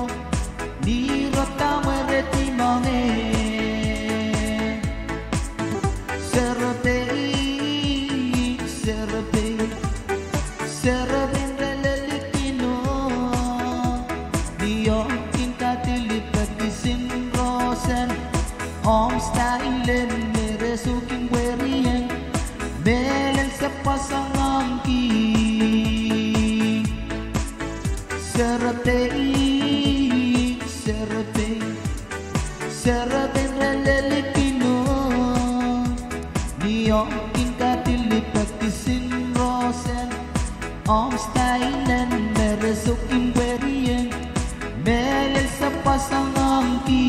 ni rota mwerehdi moange. Serepein, serepein, serepein re lel likin o. Ni omw kin kadilipeki kisin rosen, omw stailen me re soukin pwerieng, mehlel se pwasangahngki. Serepein, serepein, serepein re lel likin o. Ni omw kin kadilipeki kisin rosen, omw stailen me re soukin pwerieng, mehlel se pwasangahngki.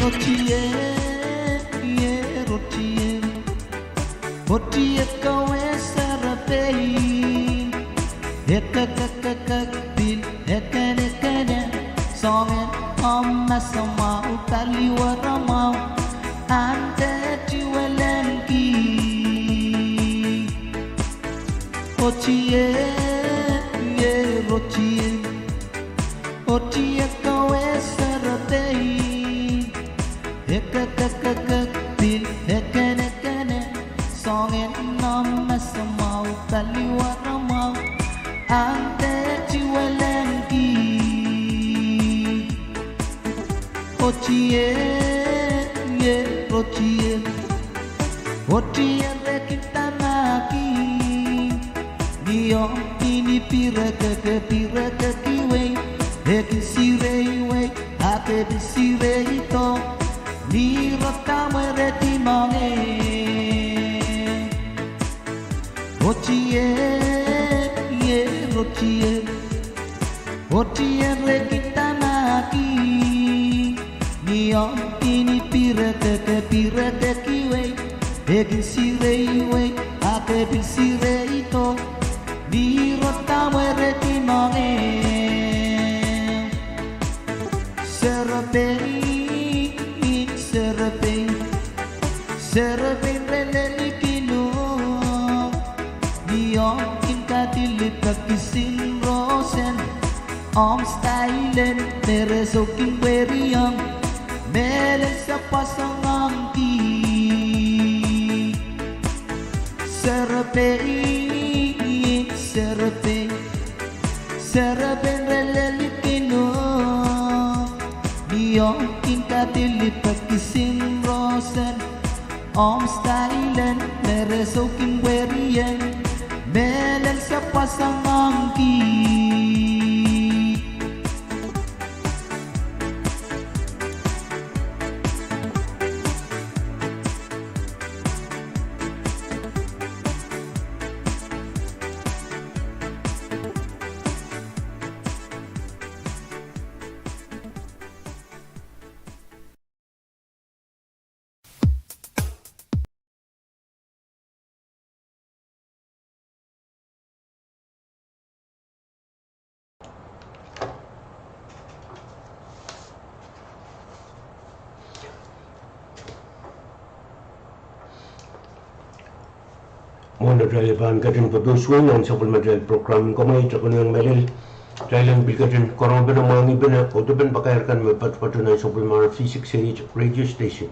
Otier, otier, otier kowe serepein. Ekekekekek pil ekenekene, soangen omw masamwahu, paliwaramwahu, ahn dehde welengki. Otier, otier, otier kowe serepein. Ekekekekek pil ekenekene, soangen omw masamwahu, paliwaramwahu, ahn dehde welengki. Otier, otier, otier e kin tanaki, ni omw kin pirekek, pirekek iwei, e kin sirei iwei, a ke pil sireito, ni rota mwerehdi moange. Otier, otier, otier e kin tanaki, ni omw kin pirekek, pirekek iwei, e kin sirei iwei, a ke pil sireito, ni rota mwerehdi moange. Serepein, serepein, serepein re lel likin o. Ni omw kin kadilipeki kisin rosen, omw stailen me re soukin pwerieng, mehlel se pwasangahngki. Serepein, serepein, serepein re lel likin o. Ni omw kin kadilipeki kisin rosen, omw stailen me re soukin pwerieng, mehlel se pwasangahngki. Mwohn atail pahn ketin patohswei nan sapwellimatail program en Komour, I konehng mehlel kitail en pil ketin karonge pene, mwahngih pene, oh dehpen pakair kan me patopato nan sapwellime V six eight radio station.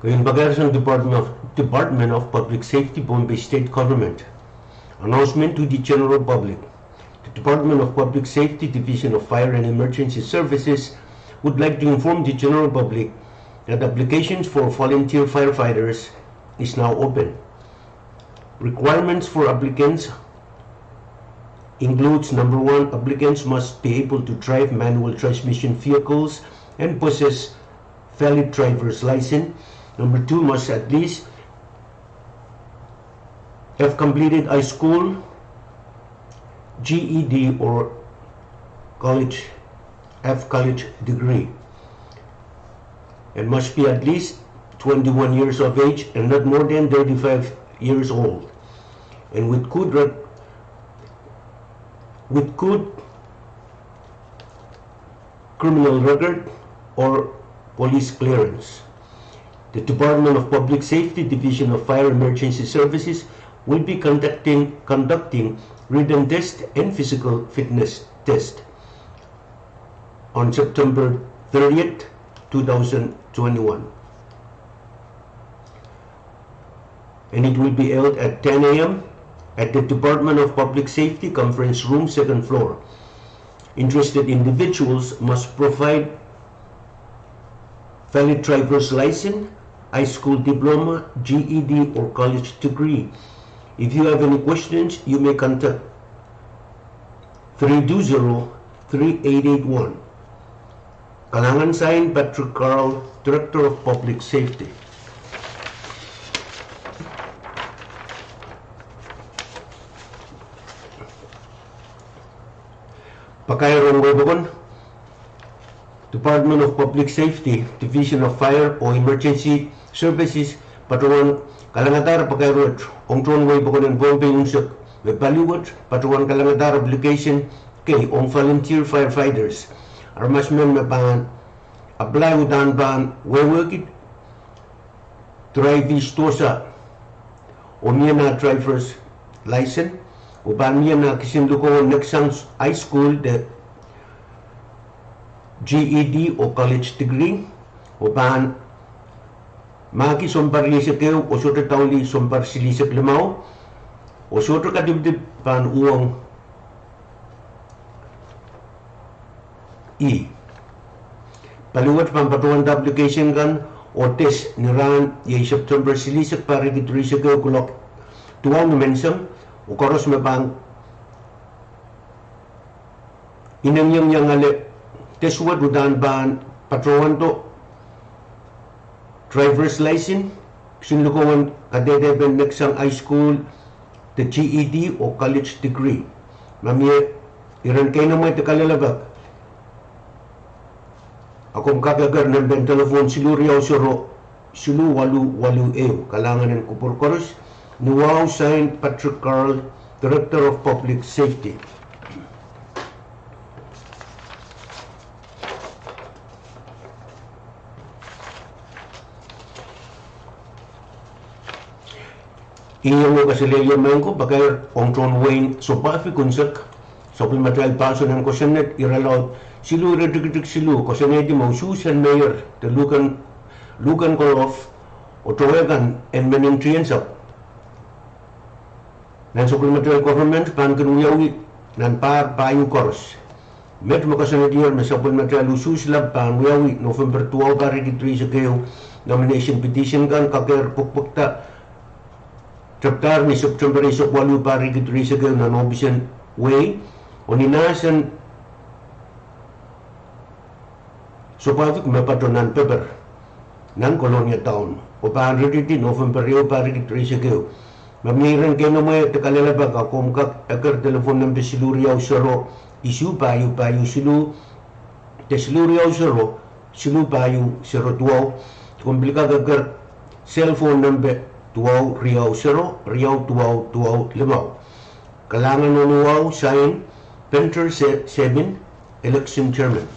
Keieun pakair sang Department of, Department of Public Safety, Pohnpei State Government. Announcement to the general public. The Department of Public Safety, Division of Fire and Emergency Services would like to inform the general public that applications for volunteer firefighters is now open. Requirements for applicants includes: number one, applicants must be able to drive manual transmission vehicles and possess valid driver's license. Number two, must at least have completed high school, G E D, or college, have college degree, and must be at least twenty-one years of age and not more than thirty-five years old, and with good rec- with good criminal record or police clearance. The Department of Public Safety, Division of Fire Emergency Services, will be conducting, conducting written test and physical fitness test on September thirtieth, two thousand twenty-one. And it will be held at ten a m at the Department of Public Safety conference room, second floor. Interested individuals must provide valid driver's license, high school diploma, G E D, or college degree. If you have any questions, you may contact three two zero, three eight eight one. Kalahngan, sign, Patrick Carl, Director of Public Safety. Pakair ong wei pokon, Department of Public Safety, Division of Fire oh Emergency Services, patohwan kalangadahr pakair wet ong tohn wei pokon en Pohnpei unsek me pali wet, patohwan kalangadahr application kei ong volunteer firefighters. Aramas men me pahn apply uhdahn pahn wehwehki driver's dosa, oh mie nah driver's license, oh pahn mie nah kisin lukohng neksang high school de G E D oh college degree, oh pahn mahki sounpar rieisek ehu oh sohte daulih sounpar silihsek limau, oh sohte kadipdip pahn uhwong ih. Pali wet pahn patohwanda application kan oh test ni rahn iei September silihsek pahr riekid rieisek ehu kuloak duwau ni menseng, oh koaros me pahn inengieng iang ale test wet uhdahn pahn patohwando driver's license, kisin lukohng en kadehdepen neksang high school de G E D oh college degree. Ma mie iren keinemwe de kalelapak, a komw kak eker nempen telephone siluh riau sero siluh waluh waluh ehu. Kalahngan en kupwur koaros. Ni wahu, sign, Patrick Carl, Director of Public Safety. Ih iang kaselehlie maing ko, pakair ong tohn wehin Sopahl unsek, sapwellimatail poahsoan en kosonned irelaud siluh iretikitik siluh, koasoanehdi me usuhs en meier de luhken, luhken kolof oh towe kan en meninktiensap nan sapwellimatail government pahn kin wiawi nan pahr pahieu koaros. Met me koasoanehdier me sapwellimatail usuhs lap pahn wiawi November duwau pahr riekid rieisek ehu. Nomination petition kan kakehr pwekpwekda tepdahr ni September eisek waluh pahr riekid rieisek ehu nan ohpisen wehi oh ni mahsen Sopahl me patoh nan peper nan Kolonia Town, oh pahn ritidi November ehu pahr riekid rieisek ehu. Ma mie iren keinemwe de kalelapak, a komw kak eker telephone nempe siluh riau sero isuh pahieu pahieu siluh de siluh riau sero siluh pahieu sero duwau. Komw pil kak eker cellphone nempe duwau riau sero riau duwau duwau limau. Kalahngan oh ni wahu, sign, Penter Se-, Sebin, Election Chairman.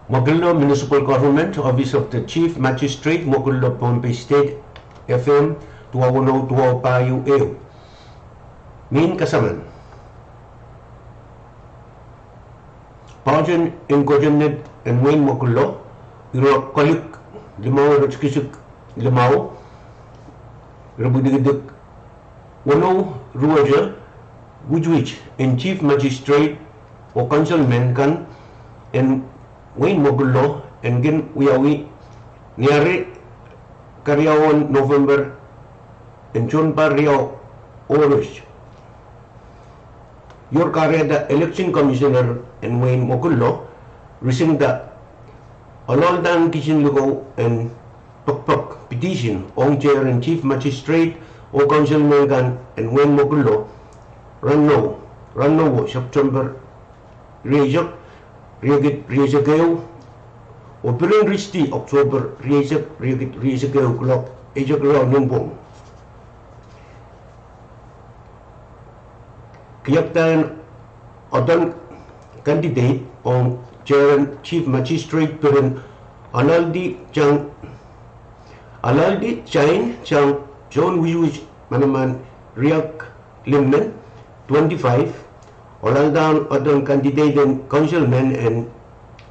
Mwokillo Municipal Government, Office of the Chief Magistrate, Mwokillo, Pohnpei State, F M, duwau weneu duwau pahieu ehu. Mehn kasaman: Poahsoan en Kosonned en wehin Mwokillo, irelaud kolik limau, iretikitik limau, iretikitik weneu, iretikitik wihwit en Chief Magistrate oh Councilmen kan en wehin Mwokillo en kin wiawi ni ari keriau en November, en tohnpahr riau oarius. Ior kahrehda Election Commissioner en wehin Mokillo risingda oaloaldahn kisin likou en pekpek, petition, ong tehr en Chief Magistrate oh councilmen kan en wehin Mokillo, rahno, rahno September rieisek, riekid rieisek ehu, oh pirin Rishti, October rieisek, riekid rieisek ehu, kuloak eisek riau limpoak. Kiakdaen odohn candidate ong tehr en Chief Magistrate pirin Alaldi Chang, Alaldi Chain Chang John Wisiwis manaman riekid limmen, twenty-five. Oaloaldahn odohn candidate en councilmen en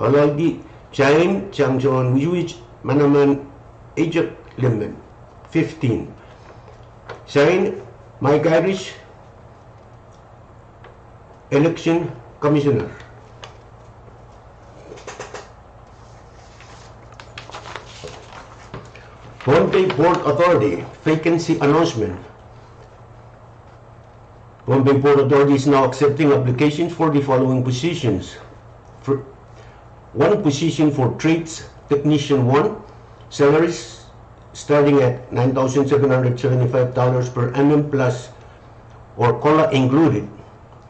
Alaldi Chain Chang John Wisiwis manaman eisek limmen, fifteen. Sign, Mike Irish, Election Commissioner. Pohnpei Port Authority vacancy announcement. Pohnpei Port Authority is now accepting applications for the following positions. For one position for trades technician one, salaries starting at nine thousand seven hundred seventy-five dollars per annum plus or COLA included.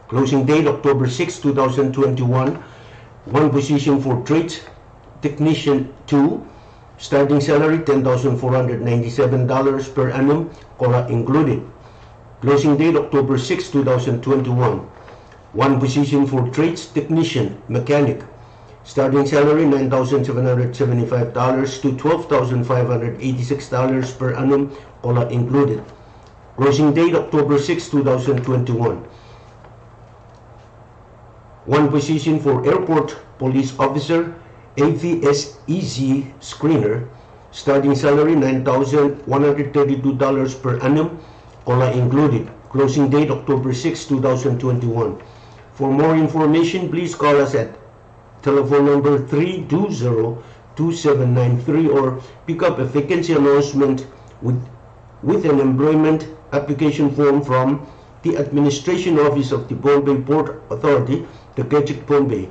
Closing date October sixth, two thousand twenty-one. One position for trades technician two, starting salary ten thousand four hundred ninety-seven dollars per annum, COLA included. Closing date October sixth, two thousand twenty-one. One position for trades technician mechanic, starting salary nine thousand seven hundred seventy-five dollars to twelve thousand five hundred eighty-six dollars per annum, COLA included. Closing date October sixth, two thousand twenty-one. One position for airport police officer, A V S E Z screener, starting salary nine thousand one hundred thirty-two dollars per annum, COLA included. Closing date October sixth, two thousand twenty-one. For more information, please call us at telephone number three two zero two seven nine three or pick up a vacancy announcement with, with an employment application form from the Administration Office of the Pohnpei Port Authority, the Kejik Pohnpei.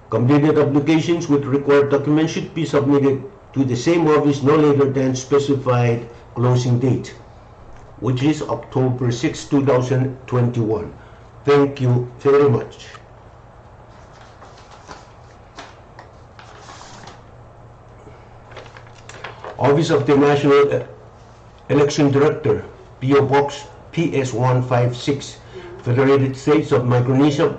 Completed applications with required documents should be submitted to the same office no later than specified closing date, which is October sixth, two thousand twenty-one. Thank you very much. Office of the National Election Director, P O Box P S one five six, Federated States of Micronesia,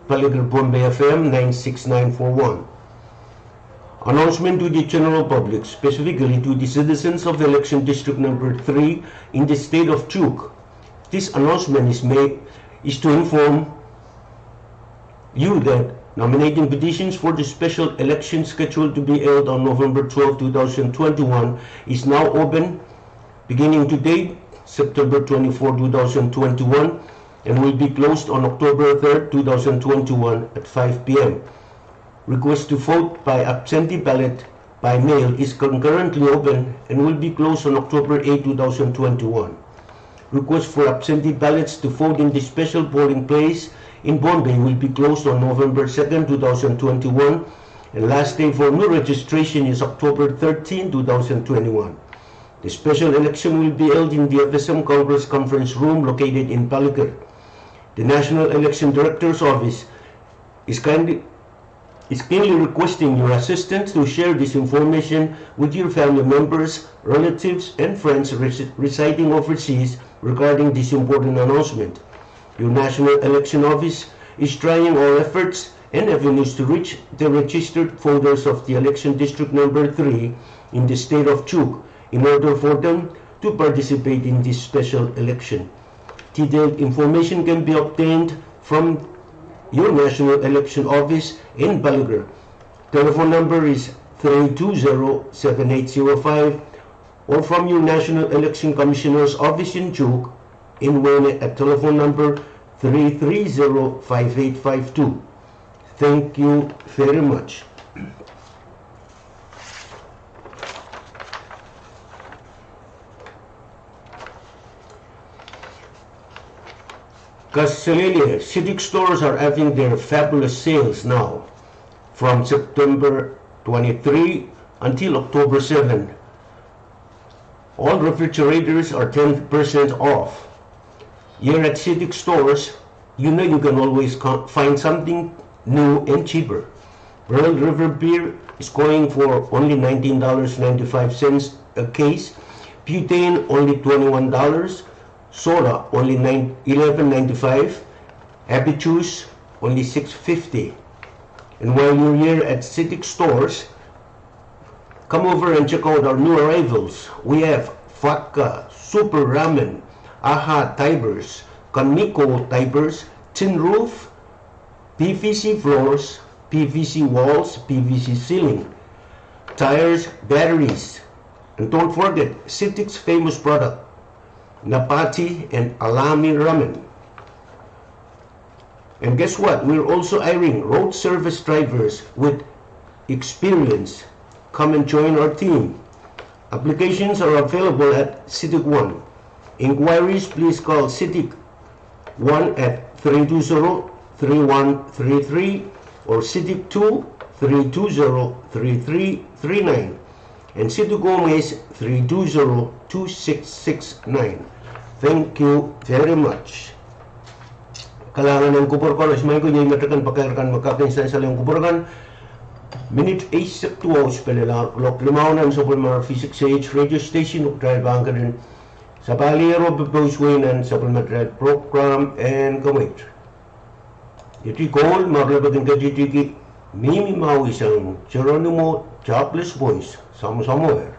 Palikir, Pohnpei, F M nine six nine four one. Announcement to the general public, specifically to the citizens of Election District Number three in the state of Chuuk. This announcement is made, is to inform you that nominating petitions for the special election scheduled to be held on November twelfth, two thousand twenty-one, is now open beginning today, September twenty-fourth, two thousand twenty-one, and will be closed on October third, two thousand twenty-one at five P M. Request to vote by absentee ballot by mail is concurrently open and will be closed on October eighth, two thousand twenty-one. Request for absentee ballots to vote in the special polling place in Pohnpei will be closed on November second, two thousand twenty-one, and last day for new registration is October thirteenth, two thousand twenty-one. The special election will be held in the F S M Congress Conference Room located in Palikir. The National Election Director's Office is kindly, is kindly requesting your assistance to share this information with your family members, relatives, and friends resi-, residing overseas regarding this important announcement. Your National Election Office is trying all efforts and avenues to reach the registered voters of the election district number three in the state of Chuuk in order for them to participate in this special election. Detailed information can be obtained from your National Election Office in Palikir. Telephone number is three two zero seven eight zero five, or from your National Election Commissioner's Office in Chuuk in Wene at telephone number three three zero five eight five two. Thank you very much. Kaselehlie, Sitik stores are having their fabulous sales now from September twenty-three until October seven. All refrigerators are ten percent off. Here at Sitik stores, you know you can always co- find something new and cheaper. Pearl River beer is going for only nineteen dollars ninety-five cents a case, butane only twenty-one dollars, soda only nine, eleven ninety-five, Happy Juice only six fifty. And while you're here at Sitik stores, come over and check out our new arrivals. We have Vodka, Super Ramen, Aha diapers, Kaniko diapers, Tin Roof, P V C floors, P V C walls, P V C ceiling, tires, batteries, and don't forget Sitik's famous product, Napati and Alami Ramen. And guess what? We're also hiring road service drivers with experience. Come and join our team. Applications are available at Sitik One. Inquiries, please call Sitik One at three two zero three one three three or Sitik Two three two zero three three three nine. And Sitik Home is three two zero two six six nine. Thank you very much. Kalahngan en kupwur koaros, maing ko, iei me teken pakair kan me kak en sansal ong kupwur kan. Minit eisek duwau spelelahr kuloak limau nan sapwellimomwi V six A H radio station, oh kitail pahn ketin sapahl ier oh pousehwei nan sapwellimatail program en Kamweit. Iti koul me re lepin ketikihdi mihmi mwahu sang Geronimo Jobless Boys, Samosamo er.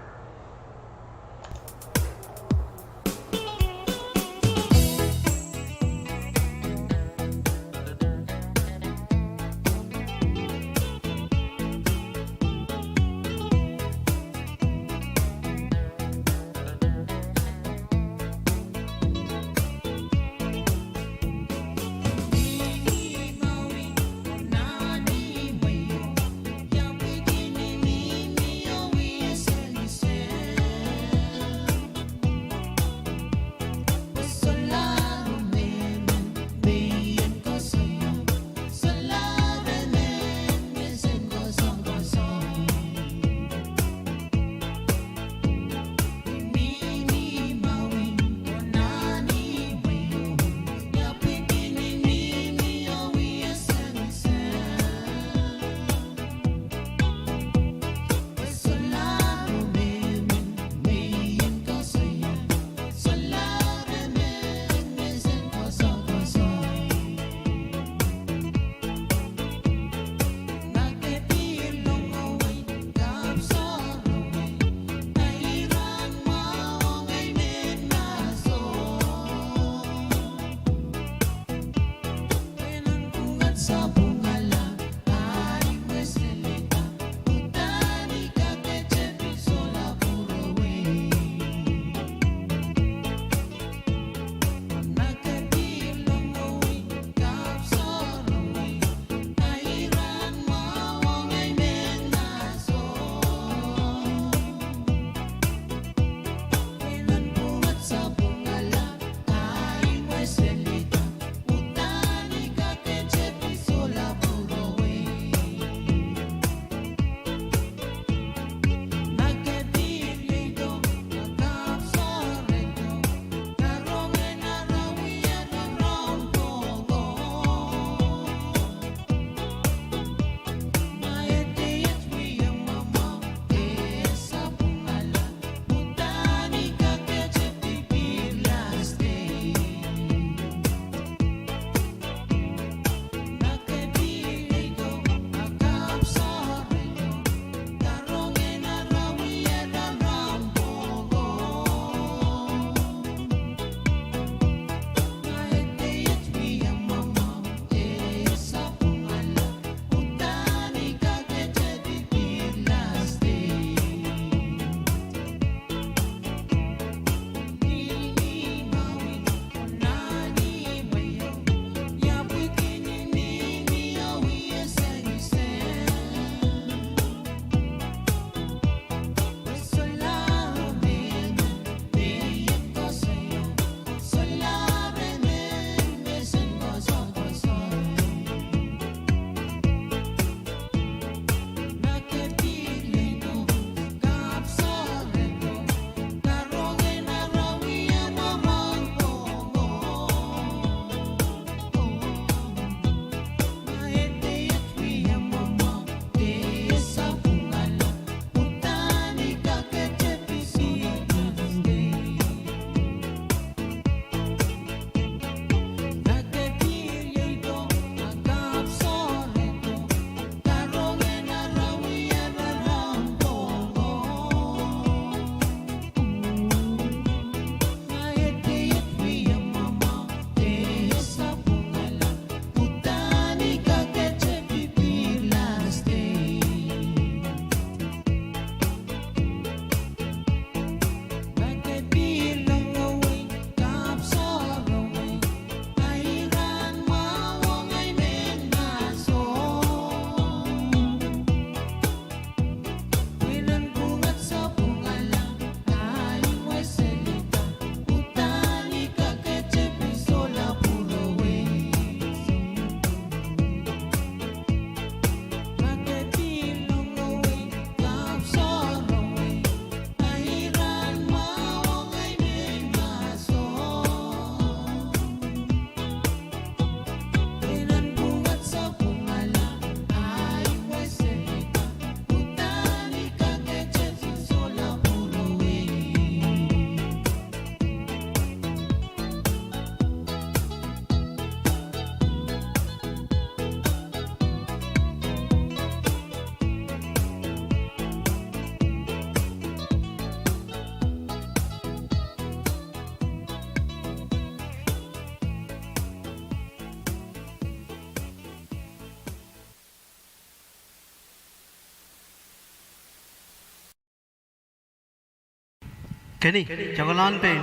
Keni, tokehla pein.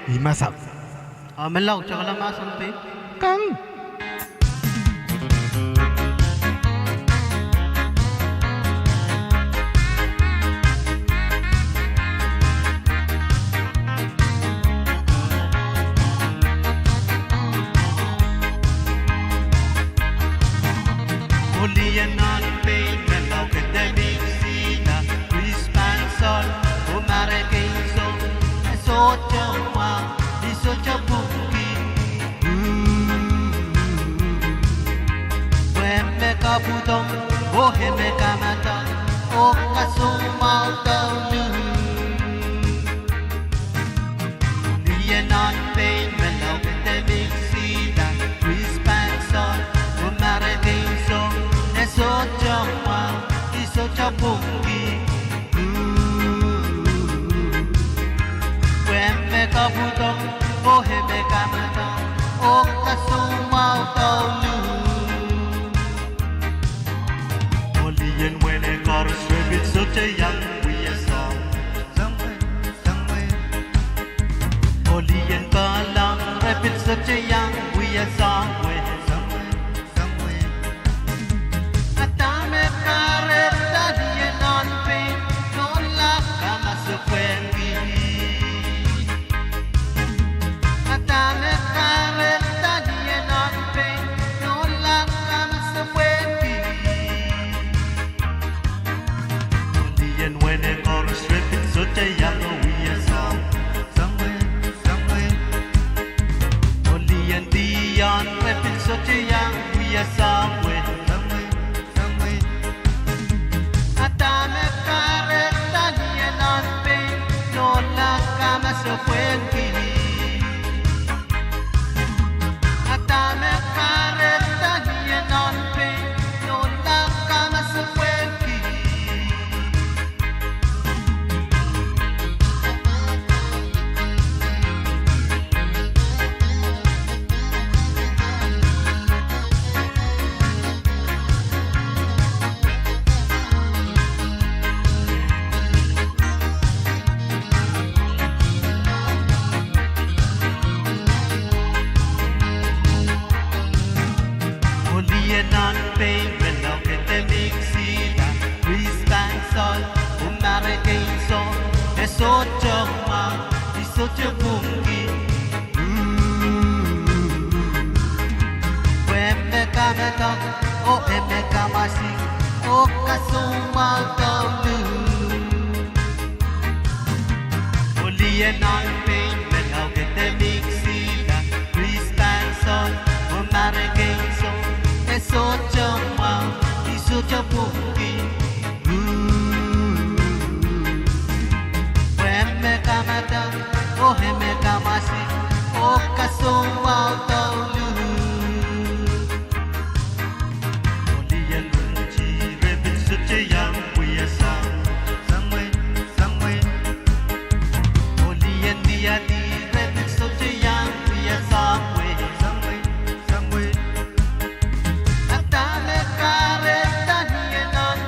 I masap. A menlau, tokehla mahsen pein. Kang. Olien nan pein me lao kedemik sida, Chris Pangson, oh Marek Eison, e sohte mwahu, I sohte pwungki. Pwe me kapwudong, oh e me kamadang, oh kasoumwahu doulu. Olien nan pein me lao kedemik sida, Chris Pangson, oh Marek Eison, e sohte mwahu, I sohte pwungki. Pwe me kapwudong, oh e me kamadang, oh kasoumwahu doulu. Olien wehne koaros re pil sohte iang wia soahng. Olien pahlang re pil sohte iang wia soahng. A dahme kahrehda olien nan pein nohla kamasepwehki? A dahme kahrehda olien nan pein nohla kamasepwehki? Olien wehne koaros re pil sohte iang wia soahng. Olien dion re pil sohte iang wia soahng. A dahme kahrehda olien nan pein nohla kamasepwehki? A dahme kahrehda olien nan pein nohla kamasepwehki? Olien nan pein me lao kedemik sida, Chris Pangson, oh Marek Eison, e sohte mwahu, I sohte pwungki. Pwe me kamadang, oh e me kamasi, oh kasoumwahu doulu. Olien nan pein me lao kedemik sida, Chris Pangson, oh Marek Eison, e sohte mwahu, I sohte pwungki. Pwe me kamadang, oh e me kamasi, oh kasoumwahu doulu. Olien ronti re pil sohte iang wia soahng. Olien diadi re pil sohte iang wia soahng. A dahme kahrehda olien nan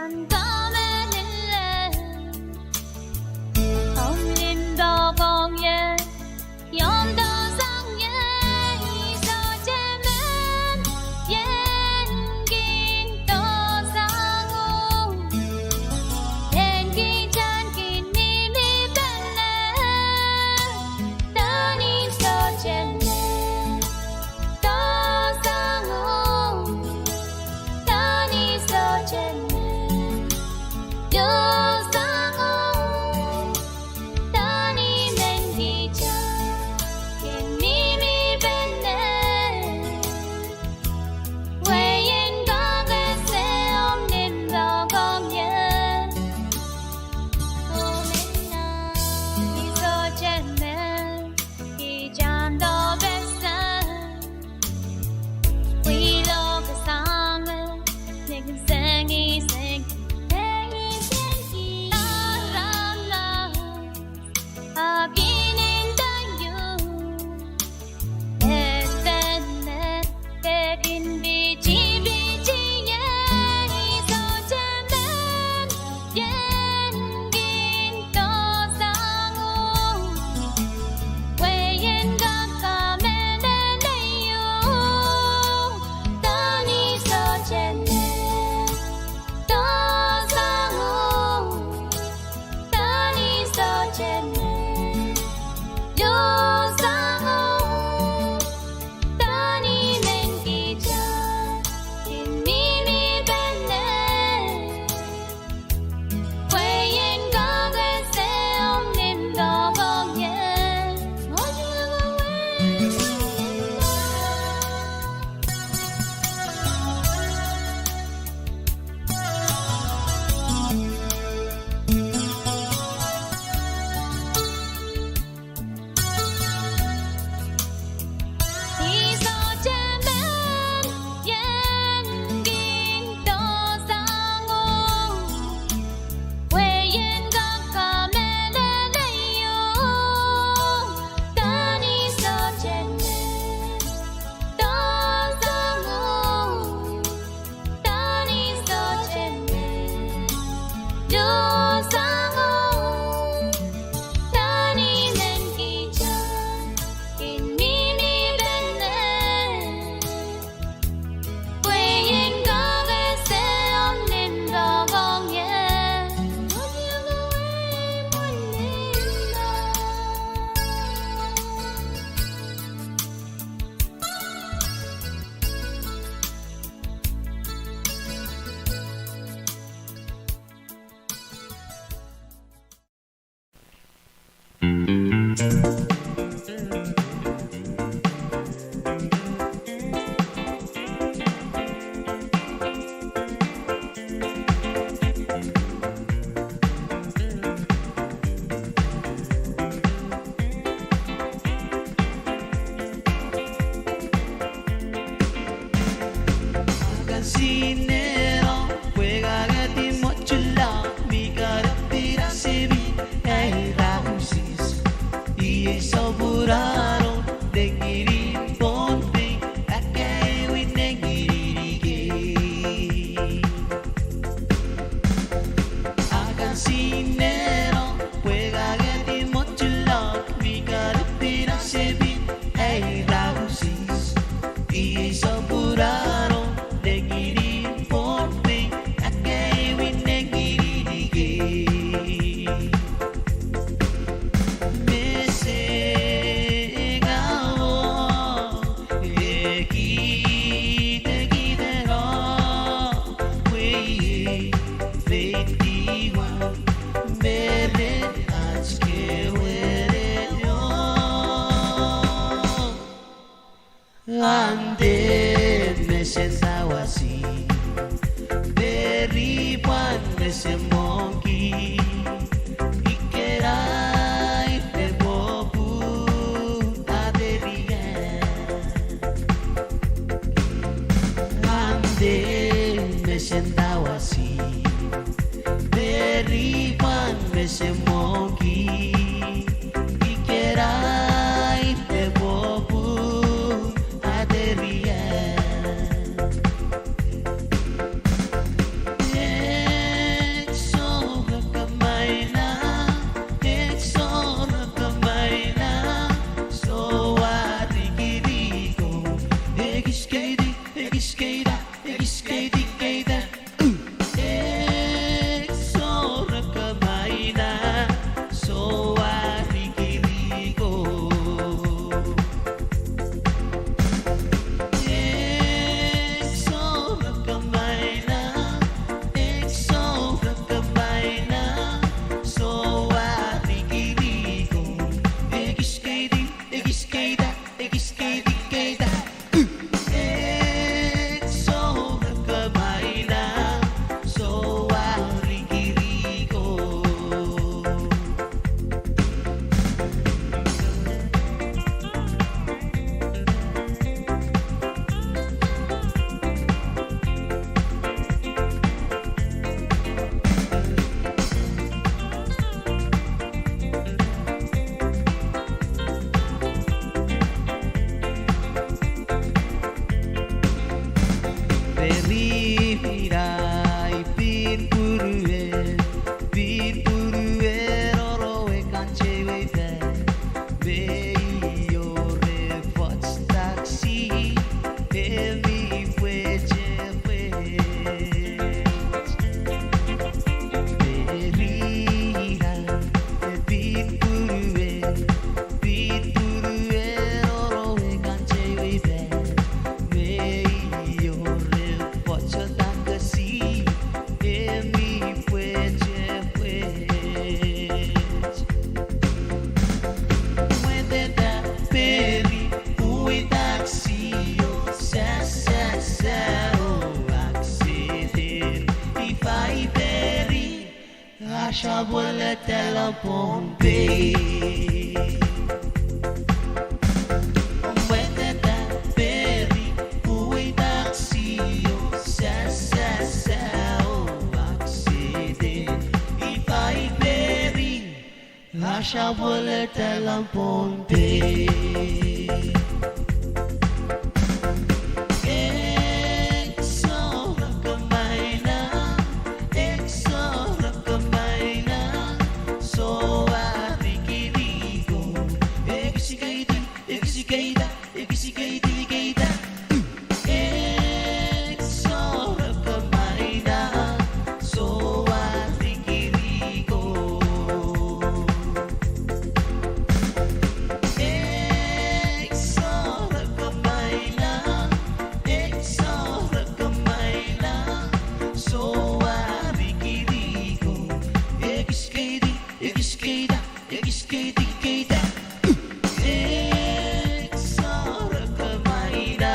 Kamehlele, omw limpoak ong ie, omw dohsang ie, I sohte men, ien kin dohsang uhk. Ien kin, ien kin mihmi pene, dahn I sohte men dohsang uhk. Dahn I sohte men dohsang uhk. Dahn I men kihda kin mihmi pene, wehin kak ese omw limpoak ong ie. Oh, men ah, I sohte men kihda dohpeseng. Pwihlo kesang me kin sengiseng, sengiseng aramas. Ahpw I nda ieu, eden me ke kin pitipiti ie, I sohte men ien kin dohsang uhk. Wehin kak kamehlele ieu, dahn I sohte men dohsang uhk. Dahn I sohte men dohsang uhk. Dahn I men kihda kin mihmi pene, wehin kak ese omw limpoak ong ie. I sohte men ien kin dohsang uhk. Wehin kak kamehlele ieu, dahn I sohte men dohsang uhk. Dahn I sohte men dohsang uhk. Dahn I men kihda kin mihmi pene, wehin kak ese omw limpoak ong ie. Akan sinedo pwe kakehdi motulo mi kalepin sipin ei rahusis. Iei soh pwuralo, de ngidin Pohnpei, akei wine ngidin ikei. Akan sinedo pwe kakehdi motulo mi kalepin sipin ei rahusis. Iei soh pwuralo, de ngidin Pohnpei, akei wine ngidin ikei. Mese ngawo, e kihda kihda ro, pwe iei feitiwa, meren at kewere o. Ande mesen dawasi, peri pwan mesen mwohki, ikerail de pwopwu aderia. Ande mesen dawasi, peri pwan mesen mwohki, ikerail de pwopwu aderia. Sapwellime dehr ong Pohnpei. Mwengehda Peri, uwei Naksio, sasasa oh aksede, ipai Peri. Sapwellime dehr ong Pohnpei. Ek sohte kamaina, ek sohte kamaina, soh ah rikiriko. Ekis keidi, ekis keida, ekis keidi keida. Ek sohte kamaina, soh ah rikiriko. Ek sohte kamaina, ek sohte kamaina, soh ah rikiriko. Ekis keidi, ekis keida, ekis keidi keida. Ek sohte kamaina,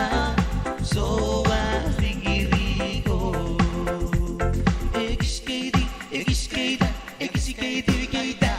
soh ah rikiriko. Ekis keidi, ekis keida, ekis keidi keida.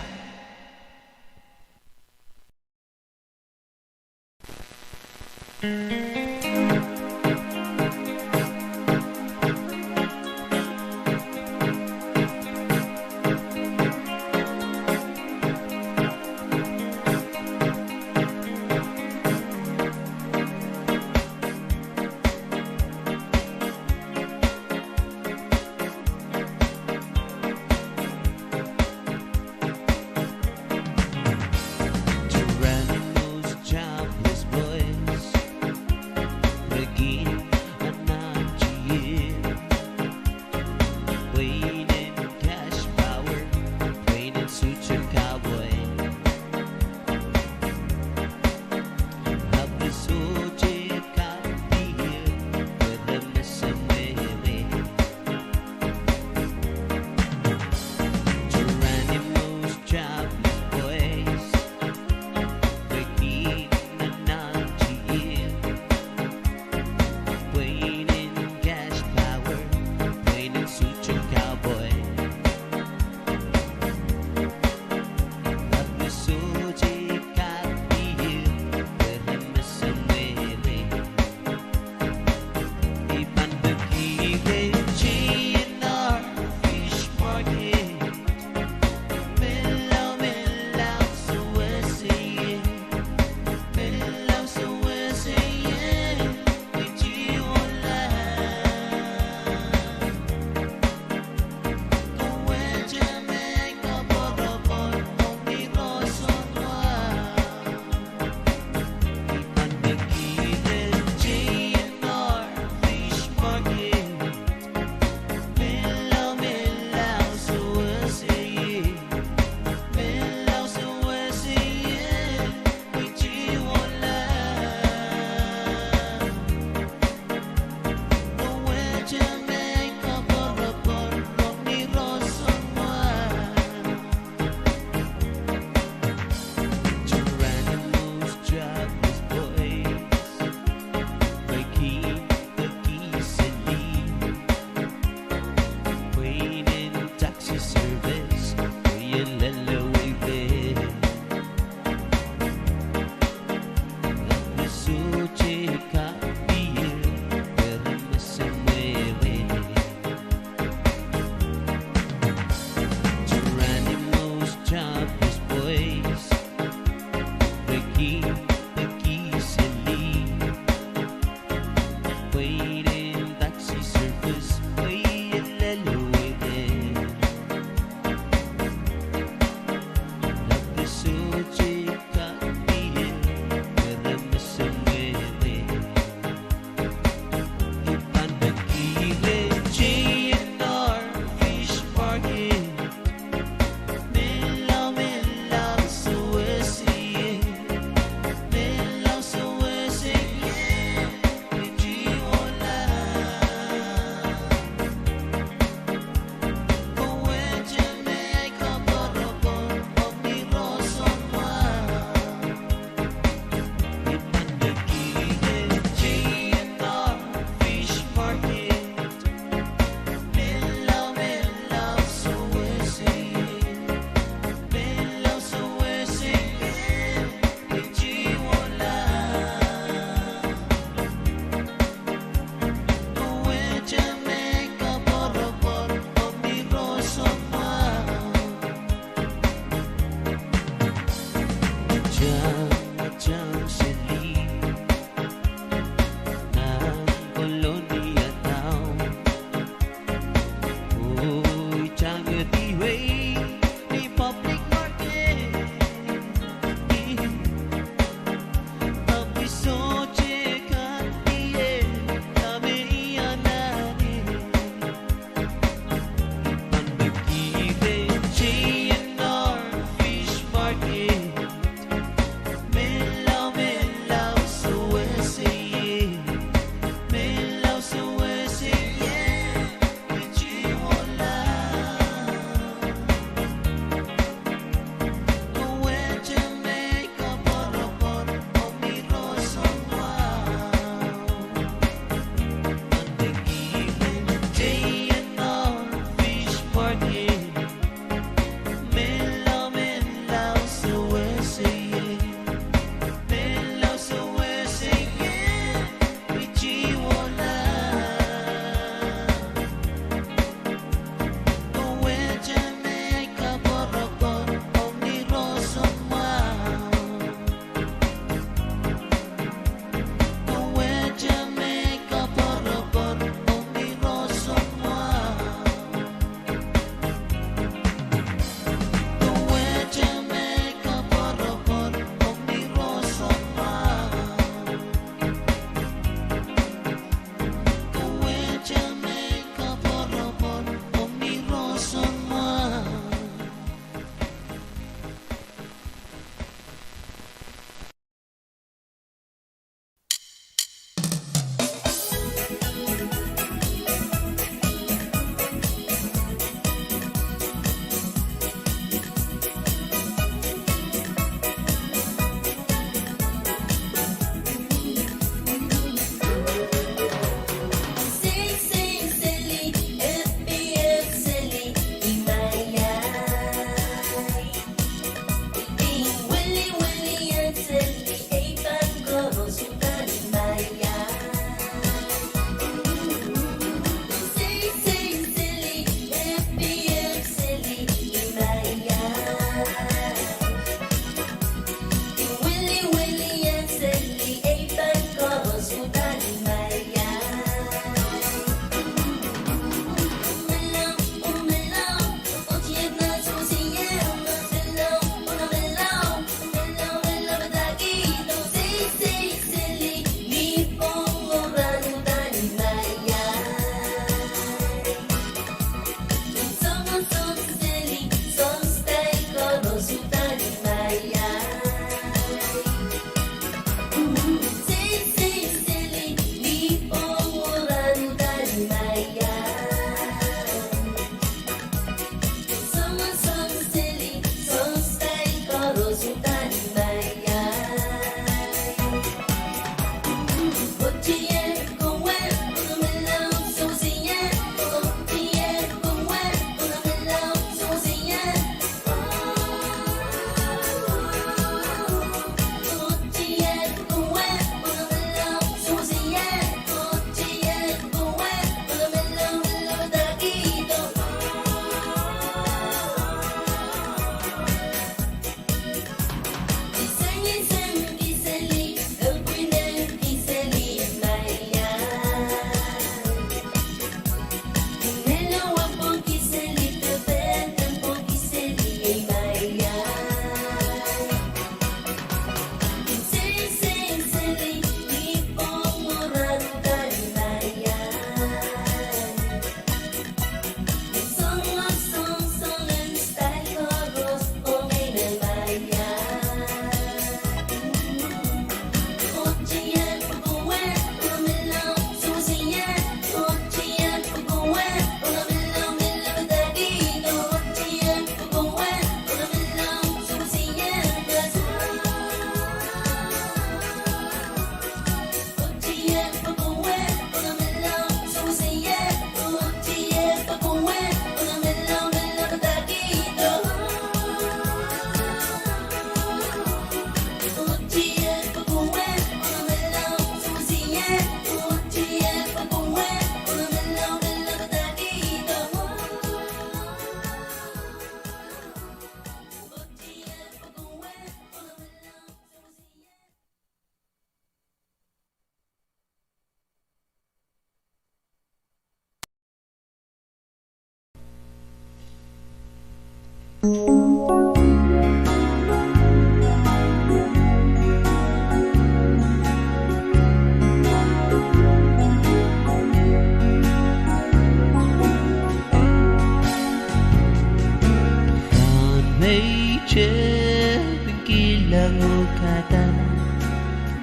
Ei tepin kilang oh kadak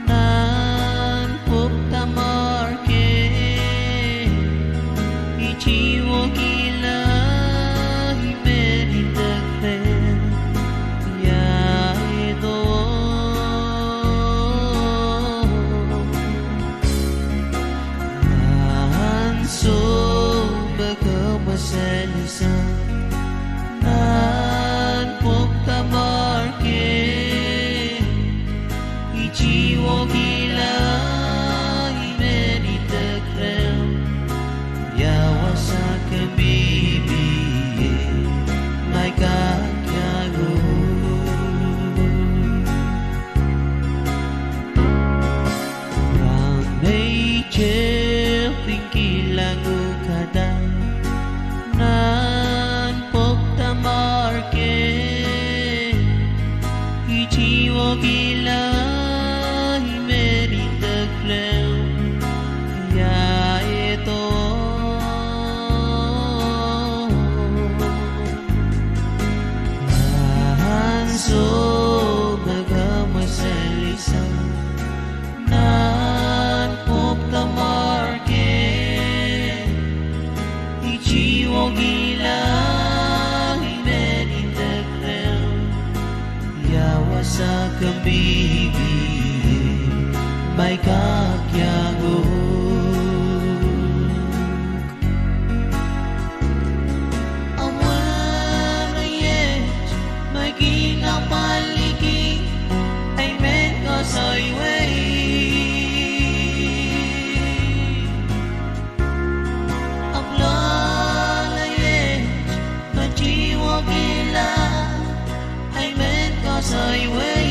nan pwupwuda mwarke, I tiwo kila I men idek reh, ia edo. Ansou me ke mweseli sang nan pwupwuda mwarke, I tiwo kila I men idek reh, ia wasa ke mihmi ie, ma I kak iang uhk. Rahn me I tepin kilang oh kadak nan pwupwuda mwarke, I tiwo kila I men idek reh, ia edo. Ansou me ke mweseli sang nan pwupwuda mwarke, I tiwo kila I men idek reh, ia wasa ke mihmi ie, ma I kak iang uhk. Ahmw wehwehki me kin apwaliki, I men koasoi wei. Ahmw loalei me I tiwo kila, I men koasoi wei.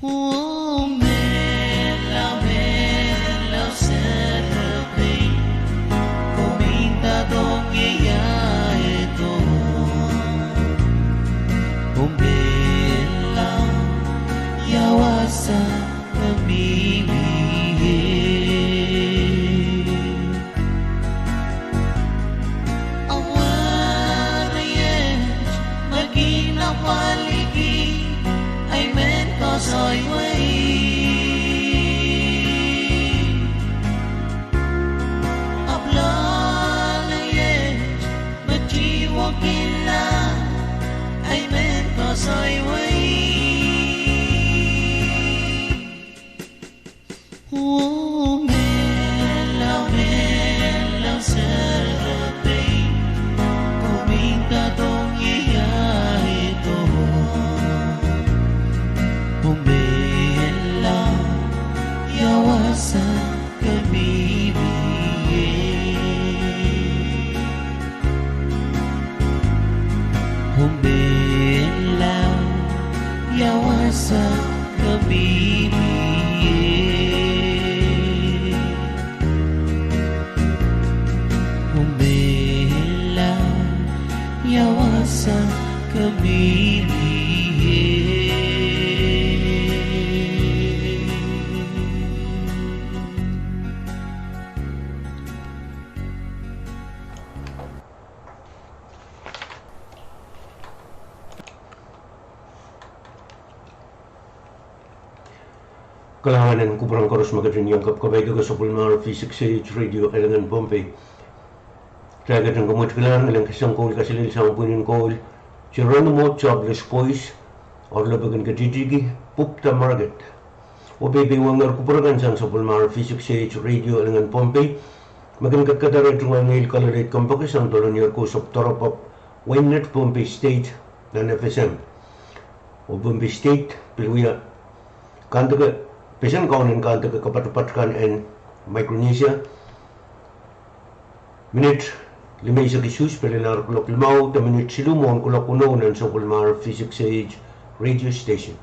Oh, menlau, menlau serepein, komw inda dohng ie ia edo. Oh, menlau, ia wasa ke mihmi ie. Ahmw wehwehki me kin apwaliki, I men koasoi wei. Ahmw loalei me I tiwo kila, I men koasoi wei. Oh, menlau, menlau serepein, komw inda dohng ie ia edo. Oh, menlau, ia wasa ke mihmi ie. Oh, menlau, ia wasa ke mihmi ie. Oh, menlau, ia wasa ke mihmi ie. Kalahngan en kupwuren koaros me ketin iang kapkapai kak sapwellimar V six H Radio Elengen, Pohnpei. Kitail ketin kamwet kilang, elen keseng koul kaselel sang pwihn en koul, Geronimo Jobless Boys, oaralap me kin ketitiki Pwupwuda Market. Oh peipein wehwehki kupwur kan sang sapwellimar V six H Radio Elengen, Pohnpei, me kin kadkadahr tungoal ngehi Kaleleit Kempoake sang dolen ier kousapw doropapw Wainet, Pohnpei State, nan F S M. Oh Pohnpei State pil wia kandeke, pesen kaun en kandeke kapatapat kan en Micronesia. Minit limeisek isuh pil elahr kuloak limau de minit siluh mwohn kuloak weneu nan sapwellimar V six H Radio Station.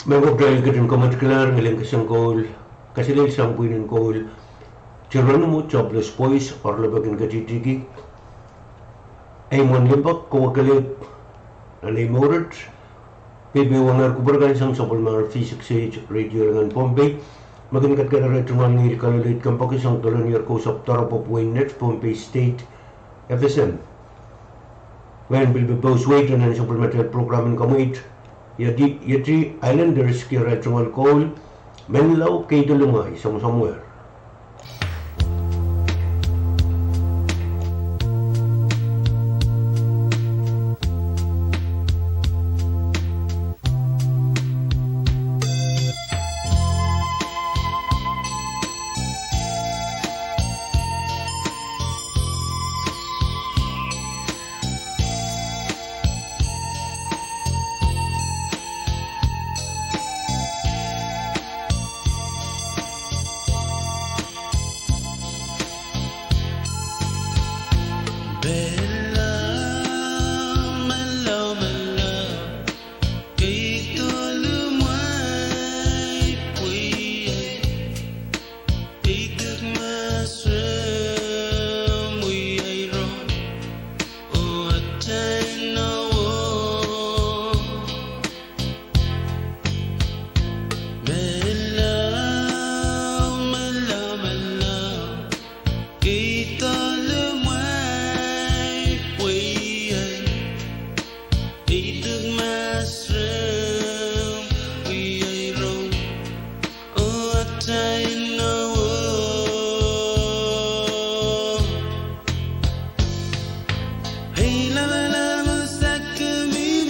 Mehkot, kitail ketin kamwetkilahr ngilen kesempwal koul, kaselel sang pwihn en koul, Geronimo Jobless Boys, oaralap en ketihtiki, eimwen limpoak, kowe kelehpw nan ei mour wet, peipeiwangehr kupwur kan sang sapwellimomwi V six H Radio Lingan Pohnpei, me kin kadkadahr tungoal ngihl kaloleid kompoake sang doadoahk en irair kousapw doaropwe pwe inet Pohnpei State F S M. Mehn pil pepous wehi nan sapwellimatail program en kamweid, ieti, ieti Islanders ki arail tungoal koul, Menlau Keido Limwai, samwsamwer.